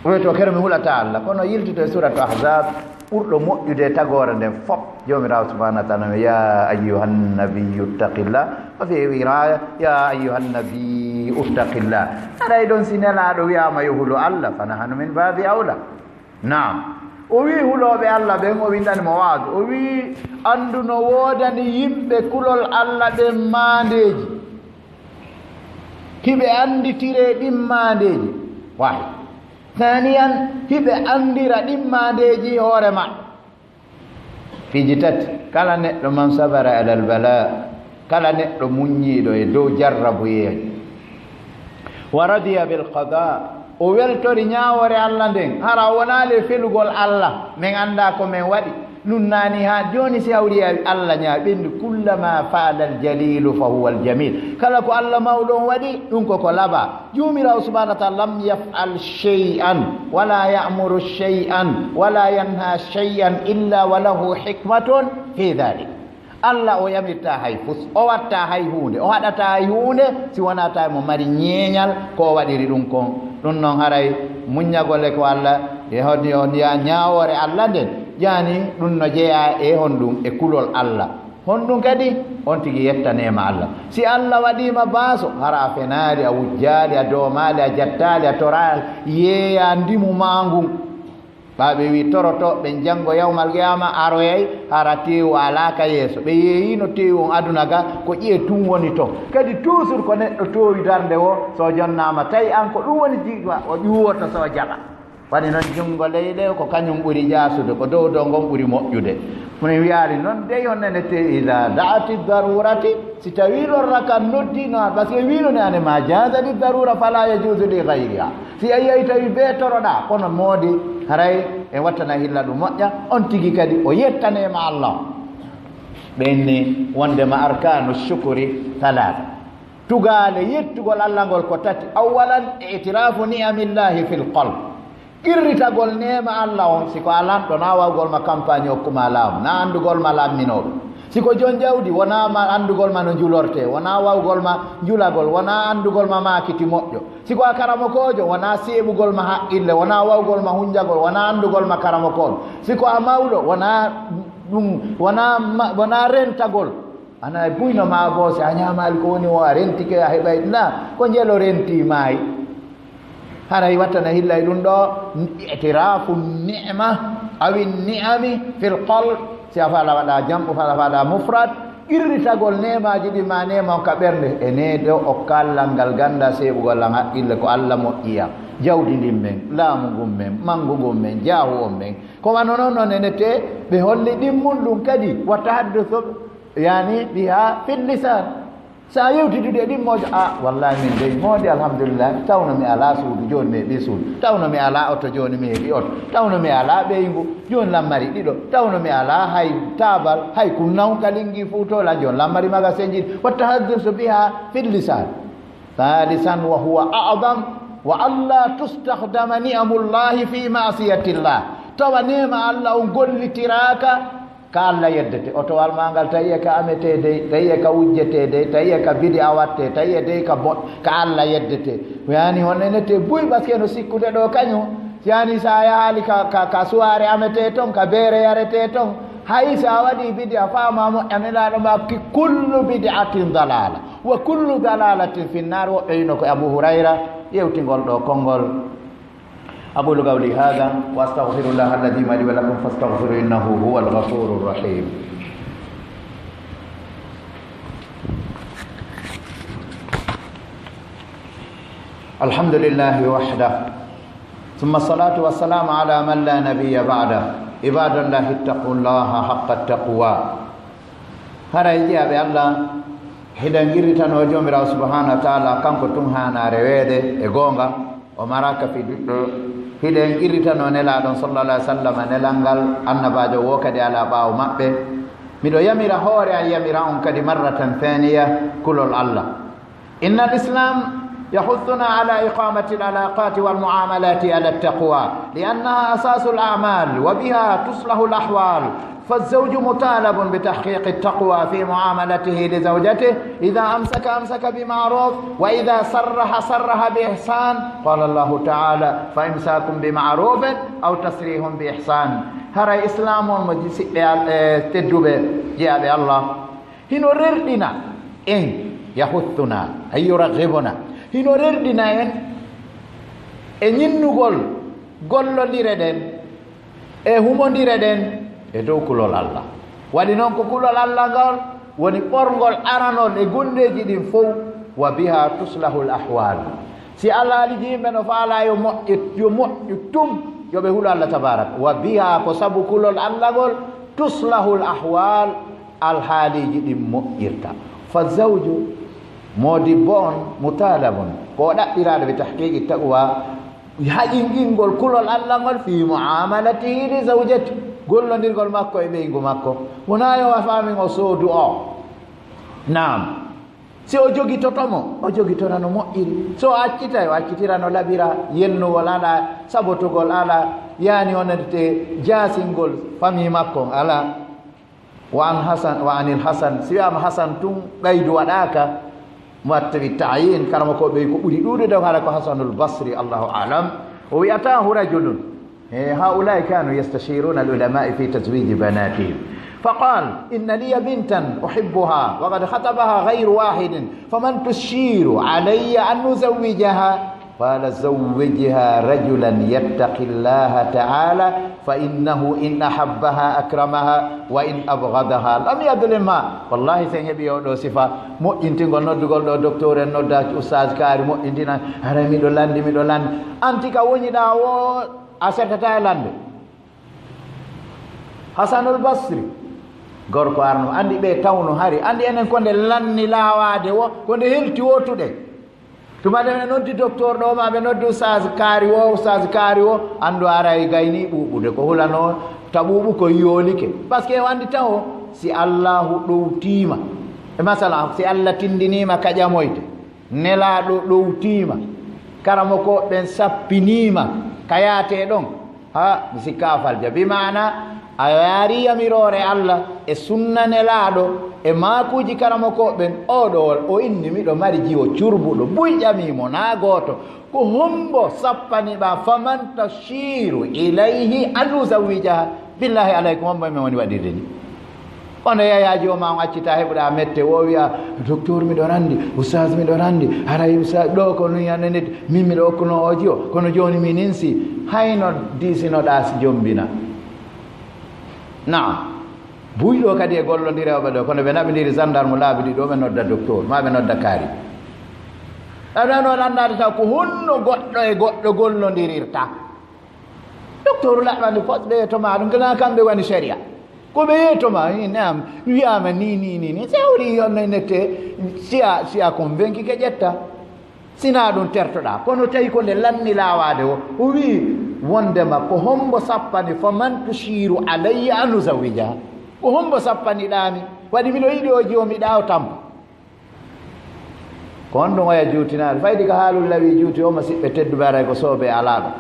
wiyetee kere mi hulataa Alla. Kono yiltito e Suuratu Ahzaab, ɓurɗo moƴƴude e tagoore nden fof, Joomiraawo subhaanahu wa taala wi'i: "Yaa ayyuhan nabiyyu ittaqillah." O fii wi'iraaya: "Yaa ayyuhan nabiyyu ittaqillah." Haray ɗon si Nelaaɗo wi'aama yo hulu Alla, fa nahnu min baabi awla. Naam. O wi'i hulooɓe Alla ɓen, o windani mo waazu. O wi'i, anndu no woodani yimɓe kulol Alla ɓen maandeeji. Hiɓe annditiree ɗin maandeeji. Waahid. Saaniyan, hiɓe anndira ɗin maandeeji hoore maɓɓe. Piiji tati, kala neɗɗo man sabara alal balaa, kala neɗɗo muññiiɗo e dow jarrabuyeeji. Wa radiya bil qadaa, o weltori ñaawoore Alla nden, hara o wonaali e felugol Alla, men anndaa ko men waɗi. Ɗun naani haa jooni si hawri e Alla ñaa ɓenndi, kullama faalal jaliilu fa huwal jamiil. Kala ko Alla mawɗo on waɗi, ɗun ko ko labaa. Joomiraawo subhaanahu wa taala lam yaf'al shay'an, wala ya'muru shay'an, wala yanha shay'an illa wa lahu hikmatun fi dhalik. Alla o yamirtaa hay fus, o waɗtaa hay huunde, o haɗataa hay huunde si wonaa tawi mo mari ñeeñal ko o waɗiri ɗun kon. Ɗun non haray muññagol e ko Alla e hon, hon ya ñaawoore Alla nden, yani ɗun no jeyaa e honɗun e kulol Alla. Honɗun kadi? On tigi yetta neema Alla. Si Alla waɗii ma baaso, hara a fenaali, a wujjaali, a doomaali, a jattaali, a toraali, yeeyaa ndimu maa ngun. Ɓaa ɓe wi'i torotooɓe ɓen janngo yawmal qiyaama aroyay, hara teewu alaa ka yeeso. Ɓe yeeyiino teewu on aduna ga, ko ƴi'e tun woni ton. Kadi toujours ko neɗɗo toowi darnde woo, si o jonnaama, tawi an ko ɗun woni jiiɗma, o ƴuwoto si o jaɓa. Waɗi non junngo ley ɗe, ko kañun ɓuri jaasude, ko dow dow ngon ɓuri moƴƴude. Min wiyaali non dey, on nene te, idaa da'ati darurati, si tawii lorra kan noddii, no, parce que wiino ne ane, ma jaaza li darura fala yajuuzu li gayriha. Si a yii tawi bee toroɗaa, kono moodi haray en wattana hilla ɗun moƴƴa, on tigi kadi o yetta neema Alla on. Ɓe inni wondema arkaanu shukuri talaata. Tugaale yettugol Alla ngol ko tati. Awwalan, i'tiraafu ni'amillahi fil qalb. Qirritagol neema Alla on, si ko a lanɗo, na wawugol ma campagne, okkuma laamu, na anndugol ma lamminooɓe. Si ko jon jawdi, wonaa ma anndugol ma no njulortee, wonaa wawgol ma njulagol, wonaa anndugol ma maakiti moƴƴo. Si ko a karamokoojo, wonaa seeɓugol ma haqqille, wonaa wawgol ma hunjagol, wonaa anndugol ma karamokooɓe. Si ko a mawɗo, wonaa ɗum, wonaa ma-, wonaa rentagol. Ana e buyno maa goo, si a ñaamaali ko woni woo, a rentike, a heɓay na, ko njelo rentii maayi. Haray wattana hillay ɗum ɗoo, i'tiraafu ni'ma, awi ni'ami fil qalb, si a fala waɗa jam'u, fala waɗa mufrad, qirritagol neemaaji ɗi ma neema on ka ɓernde, e nee ɗoo o kallal ngal ganda seeɓugol lan haqqille ko Alla moƴƴi yam. Jawdi ndin men, laamu ngun men, mangu ngun men, jaahu on men. Ko wano non non enete, ɓe holli ɗimmun ɗum kadi, wa tahaddusu, yani, biha fil lisan. Sa yewtidude e ɗimmoojo, "A, wallahi min dey, moodi alhamdulillah, tawno mi alaa suudu, jooni mi heɓii suudu. Tawno mi alaa oto, jooni mi heɓii oto. Tawno mi alaa ɓeyngu, jooni lan mari ɗiɗo. Tawno mi alaa hay taabal, hay kunnaw ka lingi fuutoola, jooni lan mari magasinji ɗi." Wa tahaddusu biha fil lisan. Thalithan wa huwa a'zam, wa alla tustakhdama ni'amullahi fi ma'siyatillah. Tawa neema Alla on gollitiraaka ka Alla yeddete. Otowal maa ngal, tawi e ka ametee dey, tawi e ka wujjetee dey, tawi e ka bidi'a wattee, tawi e dey ka bo-, ka Alla yeddete. Yani on enete buy, parce que no sikkude ɗoo kañum. Yani sa yahaali ka, ka, ka suwaare ametee ton, ka beere yaretee ton. Hay sa waɗii bidi'a, faamaa moƴƴa Nelaaɗo maa ki, kullu bid'atin dalala, wa kullu dalalatin fi nnar. Woɓɓe wino ko Abu Hurayra yewtingol ɗoo konngol. أقول قولي هذا وأستغفر الله العظيم لي ولكم فاستغفروه إنه هو الغفور الرحيم. الحمد لله وحده، ثم الصلاة والسلام على من لا نبي بعده. عباد الله، اتقوا الله حق التقوى. Haray jiyaaɓe Alla, hiɗen qirritanoo Joomiraaɗo subhaanahu wa taala, kanko tun haanaa reweede e goonga, o maraaka fii duɗɗo. Hiɗen qirritanoo Nelaaɗo on sallallahu alaihi wa sallam, nelal ngal, annabaajo woo kadi alaa ɓaawo maɓɓe. Miɗo yamira hoore an, yamira on kadi marratan thaniya, kulol Alla. إن الإسلام يحثنا على إقامة العلاقات والمعاملات على التقوى، لأنها أساس الأعمال وبها تصلح الأحوال، فالزوج مطالب بتحقيق التقوى في معاملته لزوجته، إذا أمسك أمسك بمعروف، وإذا سرح سرح بإحسان، قال الله تعالى: فإمساك بمعروف أو تسريح بإحسان. Haray Islaam on mo ji-, siɓɓe Al-, e tedduɓe, jiyaaɓe Allah, hino rerɗina en, yahuthuna, ay yuraghibuna, hino rerɗina en e ñinnugol gollondire ɗen e humondire ɗen e dow kulol Allah. Waɗi non ko kulol Allah ngol woni ɓorngol aranol e gondeeji ɗin fow, wa biha tuslahul ahwal. Si alhaaliji yimɓe no faalaa yo moƴƴe, yo moƴƴu tun, yo ɓe hulu Allah tabarak. Wa biha, ko sabu kulol Allah ngol, tuslahul ahwal, alhaaliiji ɗin moƴƴirta. Fa zawju, moodibbo on, mutalabun, ko o ɗaɓɓiraaɗo bi tahqiqi taqwa, haƴinɗingol kulol Allah ngol fi muamalatihi li zawjati, gollondirgol makko e ɓeyngu makko. Wonaa yo a faamin o soodu o. Naam. Si o jogitoto mo, o jogitora no moƴƴiri. Si o accitay, o accitira no laɓira, yelnugol alaa, sabotugol alaa, yaani wonande jaasingol famii makko on alaa. Wa an Hasan, wa anil Hasan, si wiyaama Hasan tun, qaydu waɗaaka, muwattabi ta'yin, karamokooɓe ɓen ko ɓuri ɗuuɗude, haɗa ko Hasanul Basri, Allahu a'lam. O wi'ata, hu rajulun, e, ha'ula'i kanu yastashiruna al-ulama'a fi tazwiji banatihim. Fa qal, inna liya bintan uhibbuha, wa qad khatabaha ghayru wahidin, faman tushiru alayya an uzawwijaha? Qala, zawwijha rajulan yattaqillaha ta'ala, fa innahu in ahabbaha akramaha, wa in abghadaha lam yadlimha. Wallahi, si en heɓii oo ɗoo sifa, moƴƴintingol noddugol ɗoo docteur en, nodda Oustaz Kaari, moƴƴintina, haray miɗo lanndi, miɗo lanndi. Anti ka woniɗaa woo, a settataa e lannde. Hasanul Basri, gorko arno, anndi ɓe tawno hari, anndi enen ko nde lanni laawaade woo, ko nde helti woo tuɗe. Tuma nde ɓe noddi docteur ɗoo, maa ɓe noddi Oustaz Kaari woo, Oustaz Kaari woo, anndu aray gaynii ɓuuɓude, ko hulanoo taɓuuɓu ko yoolike. Parce que o anndi taho, si Allaahu ɗowtiima, e masala, si Alla tinndiniima ka ƴamoyde, Nelaaɗo ɗowtiima, karamokooɓe ɓen sappiniima ka yaatee ɗon, ha, mi sikka a falja. Bi maana, A yaari yamiroore Alla e sunna Nelaaɗo e maakuuji karamokooɓe ɓen, oo ɗoo o inni, "Miɗo mari jiwo curbuɗo, buy." Ƴamii mo, naa gooto, "Ko hombo sappani ɓa, faman tashiru ilayhi an uzawwijaha?" Billahi alaykum, hombo e men woni waɗirde ni? Kono yayaaji o ma on accita heɓuɗa mette, wo wi'a, "Docteur, miɗo randi, ustaz, miɗo randi, haray ustaz, ɗo ko nun yananit, min miɗo okkuno o jiwo, kono jooni mi ninsi." Hayno diisinoɗa si jombina. Naam. Buy ɗo kadi e gollondireeɓe ɗo, kono ɓe naɓindiri gendarme laabi ɗiɗi, o ɓe nodda docteur, ma ɓe nodda kaari. Aɗa no anndaade taw ko honno goɗɗo e goɗɗo gollondirirta. Docteur laɓɓande fotɓe e to ma ɗum, gana kamɓe woni sharia. Ko ɓe yeeto ma, ni, naam, wiyaama ni, ni, ni, ni. Si a woni yon no nette, si a, si a convaincu ke ƴetta. Sinaa ɗum tertoɗaa. Kono tawi ko nde lanni laawaade o, o wi'i wondema ko hombo sappani, "Faman tushiru alayya an uzawwijaha?" Ko hombo sappani ɗaami? Waɗi miɗo yiɗi o jiwo mi ɗaa o tampa. Ko on ɗum oya juutinaaɗo. Faydi ka haalul lawi juuti o ma siɓɓe tedduɓe aray ko soobe alaaɗo.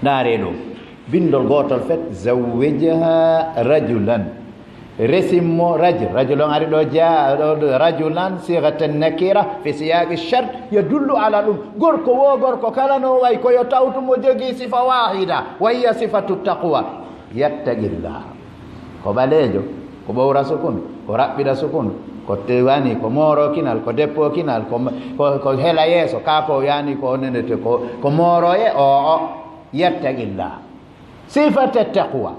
Ndaaree ɗum. Bindol gootol fet, "Zawwijha rajulan." Resin mo rajul. Rajul on ari ɗo jaa, ɗo, ɗo, rajulan, sighatan nakira, fi siyaqi shart, yadullu ala ɗum. Gorko wo gorko kala no way ko yo tawtu mo jogii sifa wahida, wa hiya sifatu taqwa. Yattaqillah. Ko ɓaleejo, ko ɓowra sukun, ko raɓɓiɗa sukun, ko tewani, ko mooro kinal, ko deppo kinal, ko, ko, ko hela yeeso, kaa ko yani ko nenete ko, ko mooroye, o, o, yattaqillah. Sifata taqwa.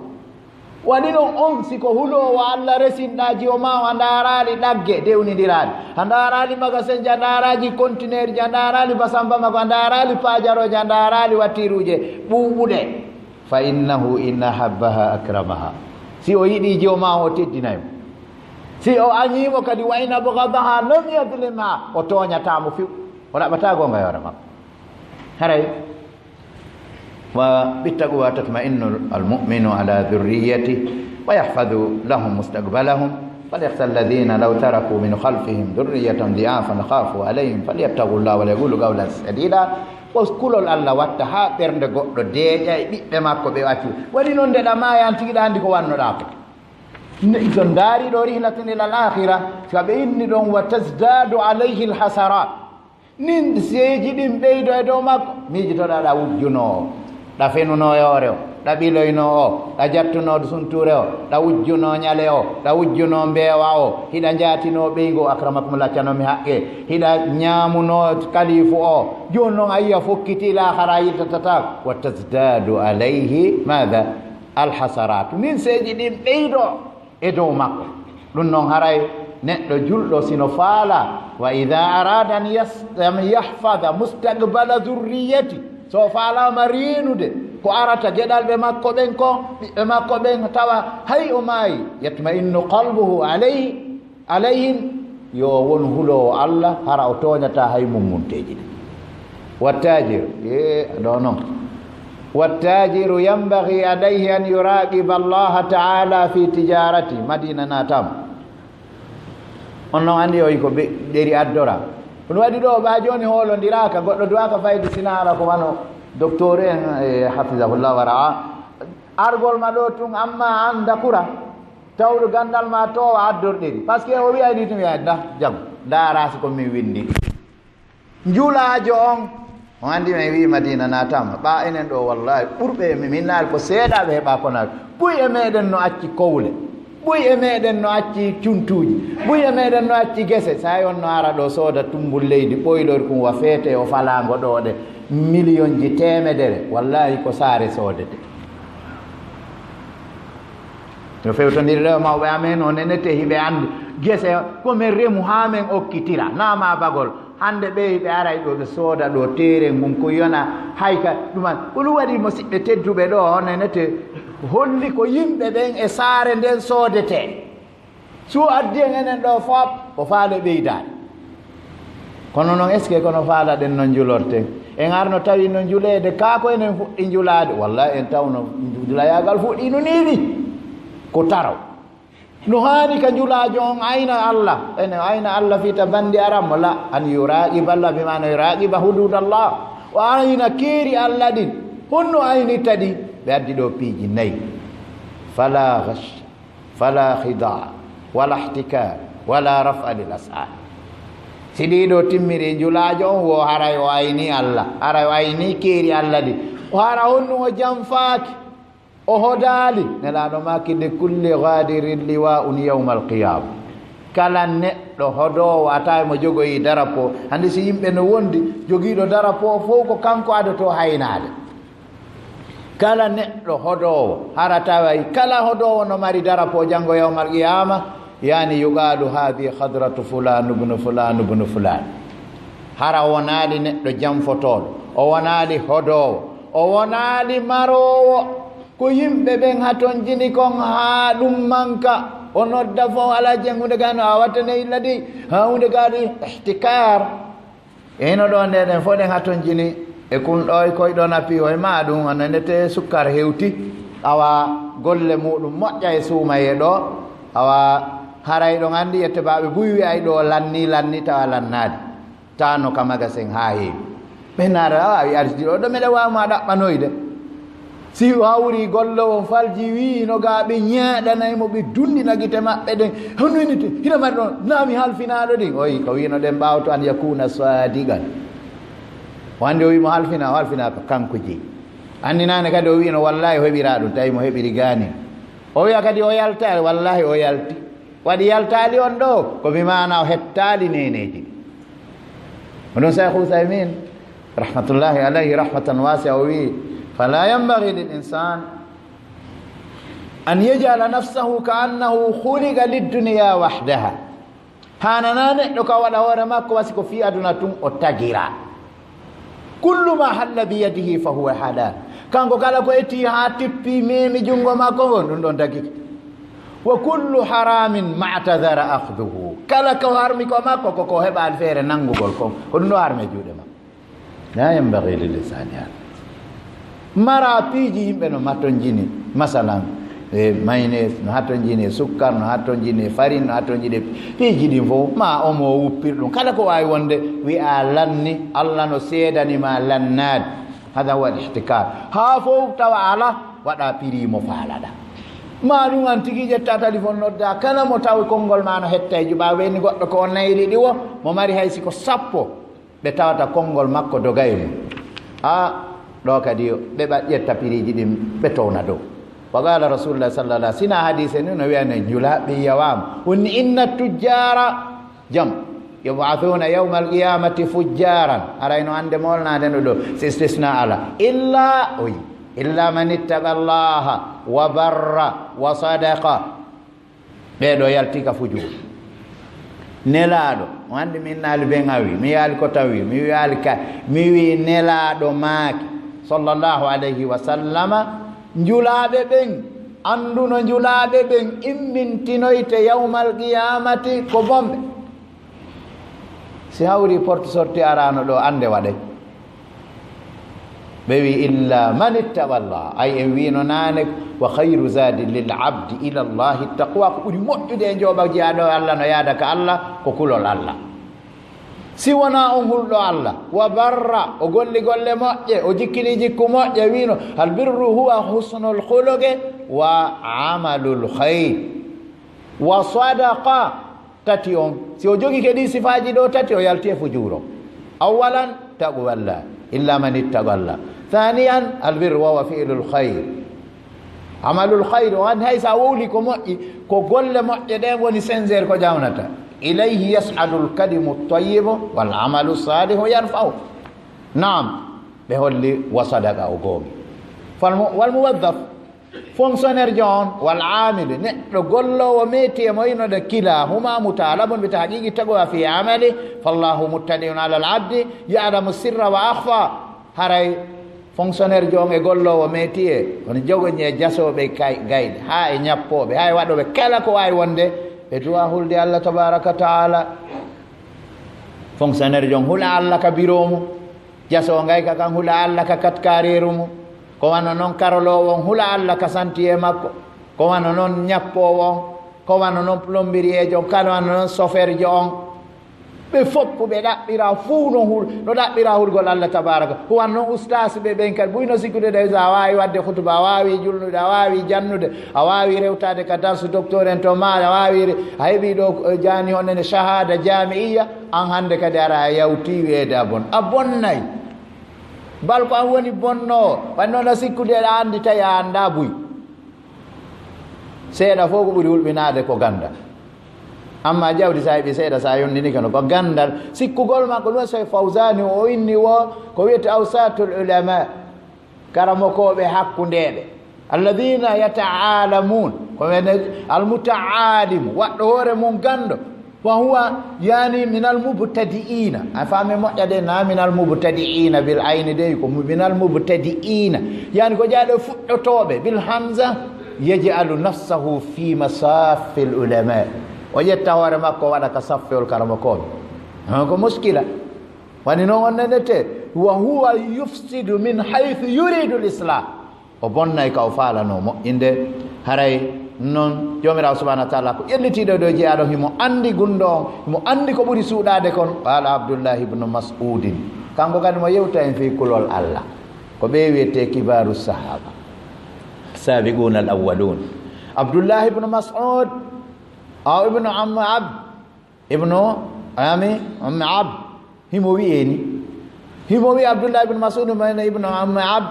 Waɗi ɗon on, si ko huloowo Alla resinɗaa jiwo maa o, a ndaaraali ɗagge dewnindiraaɗe, a ndaaraali magasinji, a ndaaraali kontineerji, a ndaaraali basamba mago, a ndaaraali paajarooje, a ndaaraali wattiruuje ɓuuɓuɗe. Fa innahu in ahabbaha akramaha. Si o yiɗii jiwo maa o, o teddinay mo. Si o añii mo kadi, wa in abghadaha lam yadlimha, o tooñataa mo few. O ɗaɓɓataa goonga e hoore makko. Haray. وبالتقوى تطمئن المؤمن على ذريته ويحفظ لهم مستقبلهم، فليخشى الذين لو تركوا من خلفهم ذرية ضعافا خافوا عليهم فليتقوا الله وليقولوا قولا سديدا. Ko kulol Alla watta haa ɓernde goɗɗo deeƴa e ɓiɓɓe makko ɓe o acci. Waɗi non nde ɗa maayan tigi ɗa anndi ko wannoɗaa ko. Ne, so ndaari ɗo rihlatan ila al-akhira, ka ɓe inni ɗon, "Wa tazdadu alayhi al-hasarat." Nin seeji ɗin ɓeydo e dow makko. Miijitoɗaa ɗa wujjunoo o, ɗa fenunoo e hoore o, ɗa ɓiloynoo o, ɗa jattunoo suntuure o, ɗa wujjunoo ñale o, ɗa wujjunoo mbeewa o, hiɗa njaatinoo ɓeyngu o, akramakumullah, cano mi haqqe, hiɗa ñaamunoo kalifu o. Jooni non a yi'a fokkiti ila akhara, a yiltatata. Wa tazdadu alayhi maada? Alhasaratu. Nin seeji ɗin ɓeydo e dow makko. Ɗum non haray neɗɗo julɗo sino faala, wa ida arada an yas-, an yahfada mustaqbala zurriyati, so o faalaama reenude ko arata geɗalɓe makko ɓen kon, ɓiɓɓe makko ɓen, tawa hay o maayi, yatma'innu qalbuhu alayhi, alayhim, yo o won huloowo Alla, hara o tooñataa hay mummunteeji ɗin. Wattajiru, e, ɗo non. Wattajiru yanbaghi alayhi an yuraqiba Allaha ta'ala fi tijarati. Madina natam. On non andi o ko ɓe-, ɓeri addora. Ɗum waɗi ɗo, ɓa jooni hoolondiraaka, goɗɗo duwaaka fayde sina ara ko wano docteur en, e, hafizahullah wa ra'a. Argol ma ɗo tun, amma an dakura. Tawɗo gandal ma to o addorɗeri. Parce que o wi'ay ni tun wi'ay, "Nda, jam, ndaara si ko min windi." Njulaajo on, on andi men wi'i Madina naatama. Ɓa enen ɗo, wallahi, ɓurɓe e min, min naali ko seeɗa ɓe heɓa kono buy e meɗen no acci kowle. Buy e meɗen no acci cuntuuji. Buy e meɗen no acci gese. Sa on no ara ɗo sooda tumbul leydi, ɓoylor kun wa feete o falango ɗo ɗe. Miliyonji teemedere. Wallahi ko saare soodete. No fewtondiri rewo mawɓe amen o nenete hiɓe andi. Gese ko men remu haa men okkitira. Naa ma bagol. Hande ɓe, ɓe aray ɗo, ɓe sooda ɗo teere ngun, ko yona hay ka ɗuma. Ko ɗum waɗi, musiɓɓe tedduɓe, ɗo on nenete, holli ko yimɓe ɓen e saare nden soodete. Si o addi en enen ɗo fop, ko faale ɓeydaade. Kono non, est-ce que kono faalaɗen non njulorten? En arno tawi no njuleede, kaa ko enen fuɗɗi njulaade? Wallahi, en tawno njulayaagal fuɗɗi no neeɓi. Ko taro. No haani ka njulaajo on ayna Alla. Ene ayna Alla fii ta bandi aran mo la, an yuraqiba Allah, bi maana yuraqiba hudud Allah. O ayna keeri Alla ɗin. Honno aynirta ɗi? Ɓe addi ɗo piiji nayi. Fala ghash, fala khida, wala ihtikar, wala raf'a lil as'al. Si ɗii ɗoo timmiri, julaajo on wo haray o aynii Alla, haray o aynii keeri Alla ɗin. O hara honɗun o janfaaki, o hodaali. Nelaaɗo maaki, "Li kulli ghadirin liwa'un yawmal qiyama." Kala neɗɗo hodoowo a tawi mo jogoyi darapo. Hande si yimɓe no wondi, jogiiɗo darapo fow ko kanko adotoo haynaade. Kala neɗɗo hodoowo, hara taway kala hodoowo no mari darapo janngo yawmal qiyaama, yani yuqaalu, "Haadihi hadratu fulaan ibnu fulaan ibnu fulaan." Hara o wonaali neɗɗo janfotooɗo, o wonaali hodoowo, o wonaali maroowo. Ko yimɓe ɓen hatonjini kon haa ɗum manka. O nodda fow, "Alaa jen huunde gaa no a wattane illa di, haa huunde gaa di." Ihtikaar. E hino ɗoo nde ɗen fof ɗen hatonjini e kun ɗoo e koy ɗoo nappi o e maa ɗum, on nanete sukkar hewti, awa golle muɗum moƴƴa e suumayee ɗoo, awa haray ɗon anndi yette baaɓe buy wi'ay ɗoo lanni, lanni tawa lannaade, taano ka magasin haa heewi. Ɓe naara a waawi arsude ɗoo, ɗo meɗa waawi ma ɗaɓɓanoyde. Si o hawri golle on falji wi'i no gaa ɓe ñaaɗanay mo, ɓe dunndina gite maɓɓe ɗen. Honno inite? Hino mari ɗon, naa mi halfinaaɗo ɗin? O wi'i, ko wi'no ɗen ɓaawto an yakuna sadiqan. O anndi o wi'i mo halfina, o halfina ko kanko jeyi. Anndi naane kadi o wi'no wallahi o heɓiraa ɗum, tawi mo heɓiri gaani. O wi'a kadi o yaltaali, wallahi o yalti. Waɗi yaltaali on ɗoo, ko bi maana o hettaali neeneeji ɗin. Hono Cheikh Uthaymin, rahmatullahi alayhi rahmatan wasi'a, o wi'i, "Fala yanbaghi lil insan an yaj'ala nafsahu ka annahu khuliqa lid dunya wahdaha." Haananaa neɗɗo ka waɗa hoore makko wa si ko fii aduna tun o tagiraa. Kullu ma halla bi yadihi fa huwa halal. Kanko kala ko etii haa tippii meemi junngo makko ngon, ɗum ɗon dagike. Wa kullu haramin ma'tadhara akhduhu. Kala ko harmi ko makko, ko ko heɓaali feere nanngugol kon. Ko ɗum ɗo harmi e juuɗe makko. La yanbaghi lil insani hada. Mara piiji yimɓe no hatonjini, masalan, e mayonnaise, no hatonjini e sukkar, no hatonjini e farine, no hatonjini e piiji ɗin fof, ma omo wuppir ɗum. Kala ko waawi wonde, wi'a lanni, Allah no seedani ma lannaade. Hada huwa al-ihtikar. Haa fof tawa ala, waɗa prix mo faalaɗa. Ma ɗum an tigi ƴetta téléphone nodda, kala mo tawi konngol ma no hetta e juɓa, weni goɗɗo ko on nayi ɗiɗi wo, mo mari hay si ko sappo. Ɓe tawata konngol makko doga e mum. A, ɗo kadi ɓe ɓa-, ƴetta piriiji ɗin, ɓe towna dow. Wa qala Rasulullah sallallahu alaihi wasallam, sina hadise ni no wi'ane njula ɓe yawama. Woni inna tujjara jam. Yub'athuna yawmal qiyamati fujjaran. Aray no ande molnade no ɗo. Si istisna ala. Illa, oy. Illa man ittaqa Allaha wa barra wa sadaqa. Ɓee ɗoo yalti ka fujuur. Nelaaɗo, o anndi min naali ben awi, mi yaali ko tawi, mi yaali ka, mi wi'i Nelaaɗo maaki, sallallahu alayhi wa sallama, njulaaɓe ɓen, annduno njulaaɓe ɓen immintinoyte yawmal qiyaamati ko bonɓe. Si hawri porte sortie araano ɗoo, annde waɗay. Ɓe wi'i, "Illa man ittaqa Allah." Ay, en wi'ino naane, "Wa khayru zadi lil abdi ila Allahi taqwa." Ko ɓuri moƴƴude e njooɓa jeyaaɗo e Allah no yaada ka Allah, ko kulol Allah. Si wonaa on hulɗo Allah, wa barra, o golli golle moƴƴe, o jikkini jikku moƴƴe, wi'no, "Al birru huwa husnul khuluqi wa amalul khayr." Wa sadaqa, tati on, si o jogike ɗi sifaaji ɗo tati, o yalti e fujuuro. Awwalan, taqwallah, illa man ittaqallah. Thaniyan, albirru wa huwa fi'lul khayr. Amalul khayr, o anndi hay sa wowli ko moƴƴi, ko golle moƴƴe ɗen woni senseer ko jawnata. Ilayhi yas'adul kalimu tayyibu wal amalu salihu yarfa'u. Naam, ɓe holli wa sadaqa o gooŋi. Fal mu-, wal muwaddaf, fonctionnaire jo on, wal aamil, neɗɗo golloowo métier mo ino ɗo kilahuma mutalabun bi tahqiqi taqwa fi amali, fallahu muttali'un ala al abdi, ya'lamu sirra wa akhfa. Haray fonctionnaire jo on e golloowo métier, kono jogo ñe jasooɓe kay-, gayɗe, haa e ñappooɓe, haa e waɗooɓe kala ko waawi wonde, ɓe duwa hulde Allah tabaraka wa taala. Fonctionnaire jo on hula Allah ka biro mum. Jasoo ngayka kan hula Alla ka katkareeru mum. Ko wano non karoloowo on hula Alla ka santiyee makko. Ko wano non ñappoowo on. Ko wano non plombiriyeejo on. Ko wano non soferjo on. Ɓe fof ɓe ɗaɓɓira fuu no hul-, no ɗaɓɓira hurgol Allah tabaaraka. Ko wanno ustaas ɓe ɓen kadi, buy no sikkude de, so a waawi waɗde hutuba, a waawi julnude, a waawi jannude, a waawi rewtaade ka darsu docteur en to ma, a waawi re-, a heɓi ɗo, eh, jaani hono ne shahada jami'iyya, an hannde kadi ara a yawti wi'eede a bon-, a bonnay. Bal ko an woni bonnoowo, wanno no sikkude a anndi tawi a anndaa buy. Seeɗa fof ko ɓuri hulɓinaade ko ganndal. Amma jawdi, sa heɓi seeɗa, sa yondini kono ko ganndal. Sikkugol makko ɗum, Sey Fawzani o inni wo ko wiyete awsatul ulama, karamokooɓe hakkundeeɓe. Alladhina yata'alamun, ko wene almuta'alimu, waɗɗo hoore mum ganndo. Wa huwa, yani, minal mubtadi'ina. A faami moƴƴa de, na minal mubtadi'ina bil ayni de, ko mu-, minal mubtadi'ina. Yani, ko jaaɗo fuɗɗotooɓe, bil hamza, yaj'alu nafsahu fi masaffil ulama. O ƴetta hoore makko, o waɗa ka saffewol karamokooɓe. Hon ko muskila. Wani non on nenete, wa huwa yufsidu min haythu yuridu l-islah. O bonnay ka o faalanoo moƴƴinde. Haray non, Joomiraaɗo subhaanahu wa ta'aala ko ƴellitiiɗo ɗo jeyaaɗo, himo anndi gunɗo on, himo anndi ko ɓuri suuɗaade kon. Qaala Abdullahi ibnu Mas'udin, kanko kadi mo yewta en fii kulol Allah, ko ɓe wiyetee kibaaru sahaaba, saabiquuna al awwaluun. Abdullahi ibnu Mas'ud, aw ibnu Ammi Abd, Ibnu Ami, Ummi Abd, himo wi'e ni. Himo wi'i Abdullah ibn Mas'ud, mo ene Ibnu Ummi Abd,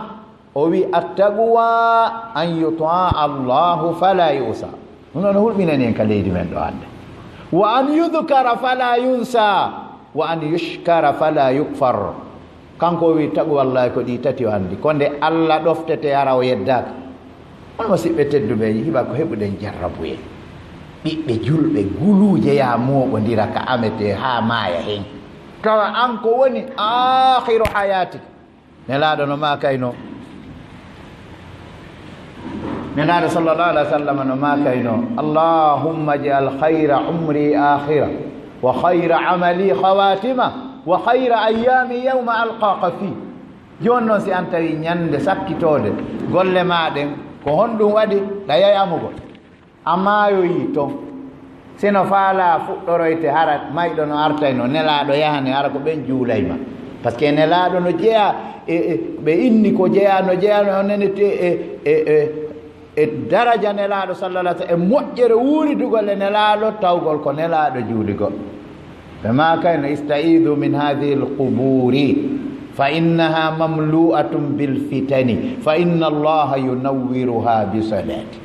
o wi'i, "At-taqwa an yuta'a Allahu fala yu'sa." Ɗum ɗon hulɓinani en ka leydi men ɗo hannde. "Wa an yudhkara fala yunsa, wa an yushkara fala yukfar." Kanko o wi'i, "Taqwallaahi ko ɗi tati o anndi, ko nde Alla ɗoftetee hara o yeddaaka." On musiɓɓe tedduɓe, hiɓa ko heɓuɗen jarrabuyee. Ɓiɓɓe julɓe guluuje yaa mooɓondira ka ametee haa maaya hen. Tawa an ko woni aakhiru hayaatik. Nelaaɗo no maakayno. Nelaaɗo sallallahu alaihi wasallam no maakayno, "Allahumma ij'al khayra umri akhira, wa khayra amali khawatima, wa khayra ayyami yawma alqaka fi." Jooni non, si an tawi ñande sakkitoonde golle maa ɗen, ko honɗum waɗi? Ɗa yayamugol. A maayoyii ton. Si no faalaa fuɗɗoroyte, hara mayɗo no artayno, Nelaaɗo yahane, hara ko ɓen juulayma. Parce que Nelaaɗo no jeyaa e, e, ɓe inni ko jeyaa, no jeyaa, no nenete e, e, e, e daraja Nelaaɗo sallallahu alaihi wasallam, e moƴƴere wuuridugol e Nelaaɗo, tawgol ko Nelaaɗo juuligol. Ɓe maakayno, "Istaidu min hadhihi alquburi, fa innaha mamlu'atun bil fitani, fa inna Allaha yunawwiruha bi salati."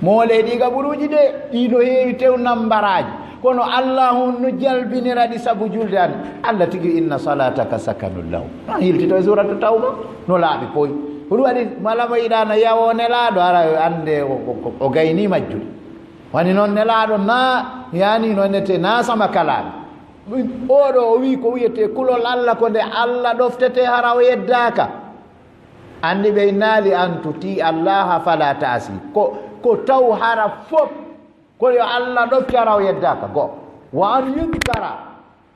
Moolee ɗii gaburuuji de, ɗii no heewi tew nambaraaji, kono Allaahu on no jalbinira ɗi sabu julde an. Alla tigi, "Inna salataka sakanun lahum." No hiltito e suuratu Tawba, no laaɓi poy. Ko ɗum waɗi, mala mo yiɗaano yawoo Nelaaɗo, hara yo annde o, o, o, o gaynii majjude. Wani non Nelaaɗo naa, yani no nete naa sama kalaami. Ɗum, oo ɗoo o wi'i ko wi'etee kulol Alla, ko nde Alla ɗoftetee hara o yeddaaka. Anndi ɓe innaali an tuti Allaha fala taasi. Ko, ko taw hara fof, ko yo Alla ɗofte hara o yeddaaka. Go. Wa an yudkara.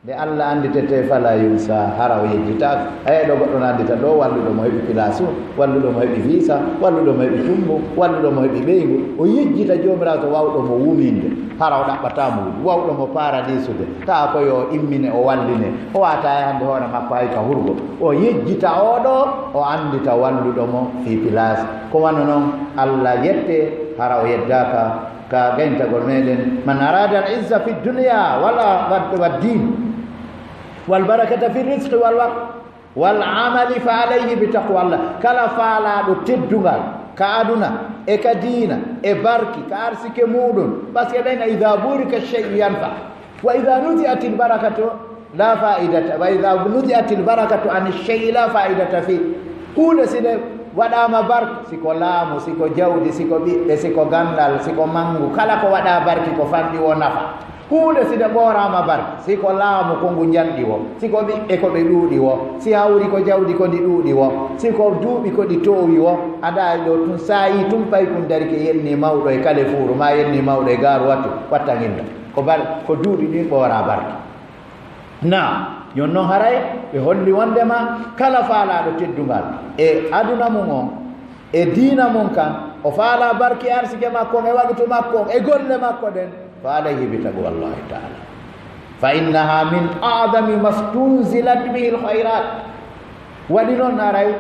Nde Alla annditete fala yunsa, hara o yejjitaaka. Aya ɗo goɗɗo no anndita ɗo, walluɗo mo heɓi pilaasu, walluɗo mo heɓi visa, walluɗo mo heɓi tumbu, walluɗo mo heɓi ɓeyngu. O yejjita Joomiraaɗo wawɗo mo wuminde, hara o ɗaɓɓataa mo wudi, wawɗo mo paaradiisude. Taa ko yo immine o walline, o waata e hannde hoore makko hay ka hurgo. O yejjita oo ɗoo, o anndita walluɗo mo fii pilaas. Ko wano non, Alla yette, hara o yeddaaka ka gayntagol meɗen. Man arada al izza fi dunya wala wad-, wad din wal barakata fi rizqi wal waqt wal amali fa alayhi bi taqwallah. Kala faalaaɗo teddungal ka aduna e ka diina e barki ka arsike muɗum, parce que ɓen idha burika shay'u yanfa. Wa idha nuzi'atil barakatu la fa'idata, wa idha nuzi'atil barakatu an shay'i la fa'idata fi. Huunde si nde waɗaama barki, si ko laamu, si ko jawdi, si ko ɓiɓɓe, si ko ganndal, si ko manngu, kala ko waɗaa barki ko fanɗi wo nafa. Huunde si nde ɓooraama barki, si ko laamu ko ngu njanɗi wo, si ko ɓiɓɓe ko ɓe ɗuuɗi wo, si hawri ko jawdi ko ndi ɗuuɗi wo, si ko duuɓi ko ɗi toowi wo, a ɗaay ɗo tun saayi tun paykun darike yenni mawɗo e Kalefuuru, maa yenni mawɗo e Gaaru wattu, watta nginda. Ko bar-, ko duuɓi ɗin ɓooraa barki. Naa, yon non haray ɓe holli wondema kala faalaaɗo teddungal e aduna mum on, e diina mum kan, o faalaa barki arsike makko on, e waɗutu makko on, e golle makko ɗen, fa alayhi bi taqwallahi taala. فإنها من أعظم ما استنزلت به الخيرات. Waɗi non aray,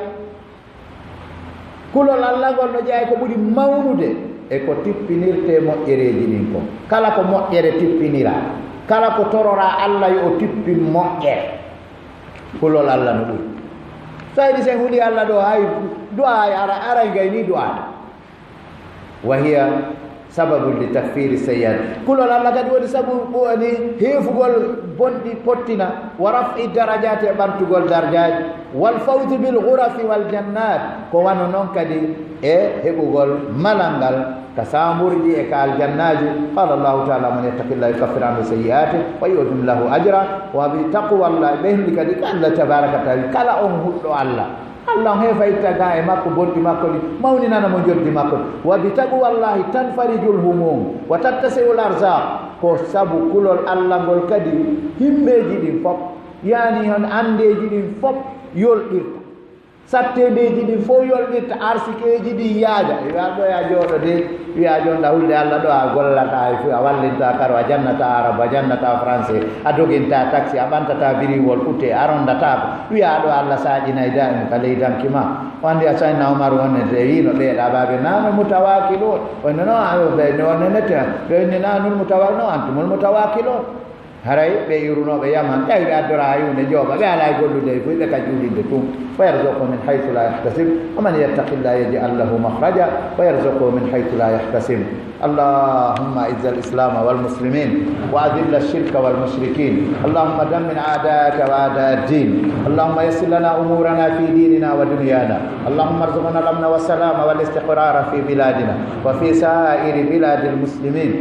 kulol Alla ngol no jeyaa ko ɓuri mawnude e ko tippinirtee moƴƴereeji ɗin kon. Kala ko moƴƴere tippiniraa, kala ko tororaa Alla yo o tippin moƴƴere, kulol Alla no ɓuri. So a yiɗi sen huli Alla ɗoo, hay du'aa, hay ara, aray ngay nii du'aa. وهي سبب لتكفير السيئات. Kulol Alla kadi woni sabu, woni heefugol bonɗi pottina, ورفع الدرجات e ɓantugol darjaaji, والفوز بالغرف والجنات, ko wano non kadi e heɓugol malal ngal ka saamburji e ka aljannaaji. قال الله تعالى: من يتق الله يكفر عنه سيئاته ويعظم له أجرا. وبتقوى الله, ɓe hindi kadi ka Alla tabaaraka wa ta'aalaa, kala on hulɗo Alla, Alla on heefa itta ga e makko bonɗi makko ɗi, mawninana mo njoddi makko. وبتقوى الله تنفرج الهموم وتتسع الأرزاق. Ko sabu kulol Alla ngol kadi himmeeji ɗin fof, yaani on anndeeji ɗin fof yolɗirta. Satteendeeji ɗin fof yolɗirta, arsikeeji ɗin yaaja. E wi'a ɗo ya jooɗo de, wi'a jonɗa hulde Alla ɗo a gollataa e fu, a wallintaa karo, a jannataa arabu, a jannataa français, a dogintaa taxi, a ɓantataa biriwol ute, a rondataako. Wi'a ɗo Alla saaƴinay daa'im ka ley danki ma. O anndi a Sayyidina Umar wonde e wi'no ɓeeɗa baabe naano mutawakilun. O no, no, ɓe, no, no, no, ɓe, no, no, mutawa-, no, antumul mutawakilun. Haray ɓe yurunooɓe Yaman, ɓe ɓe addora hay huunde jooɓa, ɓe alaa e gollude e fuy, ɓe ka juulinde tun. ويرزقه من حيث لا يحتسب، ومن يتق الله يجعل له مخرجا، ويرزقه من حيث لا يحتسب. اللهم أعز الإسلام والمسلمين، وأذل الشرك والمشركين. اللهم دمر أعداءك وأعداء الدين. اللهم يسر لنا أمورنا في ديننا ودنيانا. اللهم ارزقنا الأمن والسلام والاستقرار في بلادنا وفي سائر بلاد المسلمين.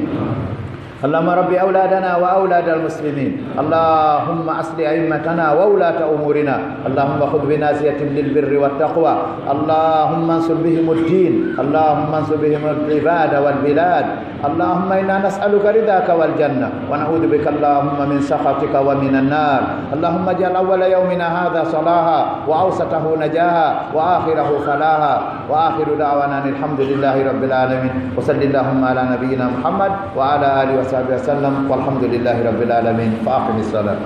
اللهم رب أولادنا وأولاد المسلمين. اللهم أصلح أئمتنا وولاة أمورنا. اللهم خذ بناصيتهم للبر والتقوى. اللهم انصر بهم الدين. اللهم انصر بهم العباد والبلاد. اللهم إنا نسألك رضاك والجنة، ونعوذ بك اللهم من سخطك ومن النار. اللهم اجعل أول يومنا هذا صلاحا، وأوسطه نجاحا، وآخره فلاحا. وآخر دعوانا أن الحمد لله رب العالمين. وصل اللهم على نبينا محمد وعلى آله وصحبه وسلم، والحمد لله رب العالمين. فأقم الصلاة.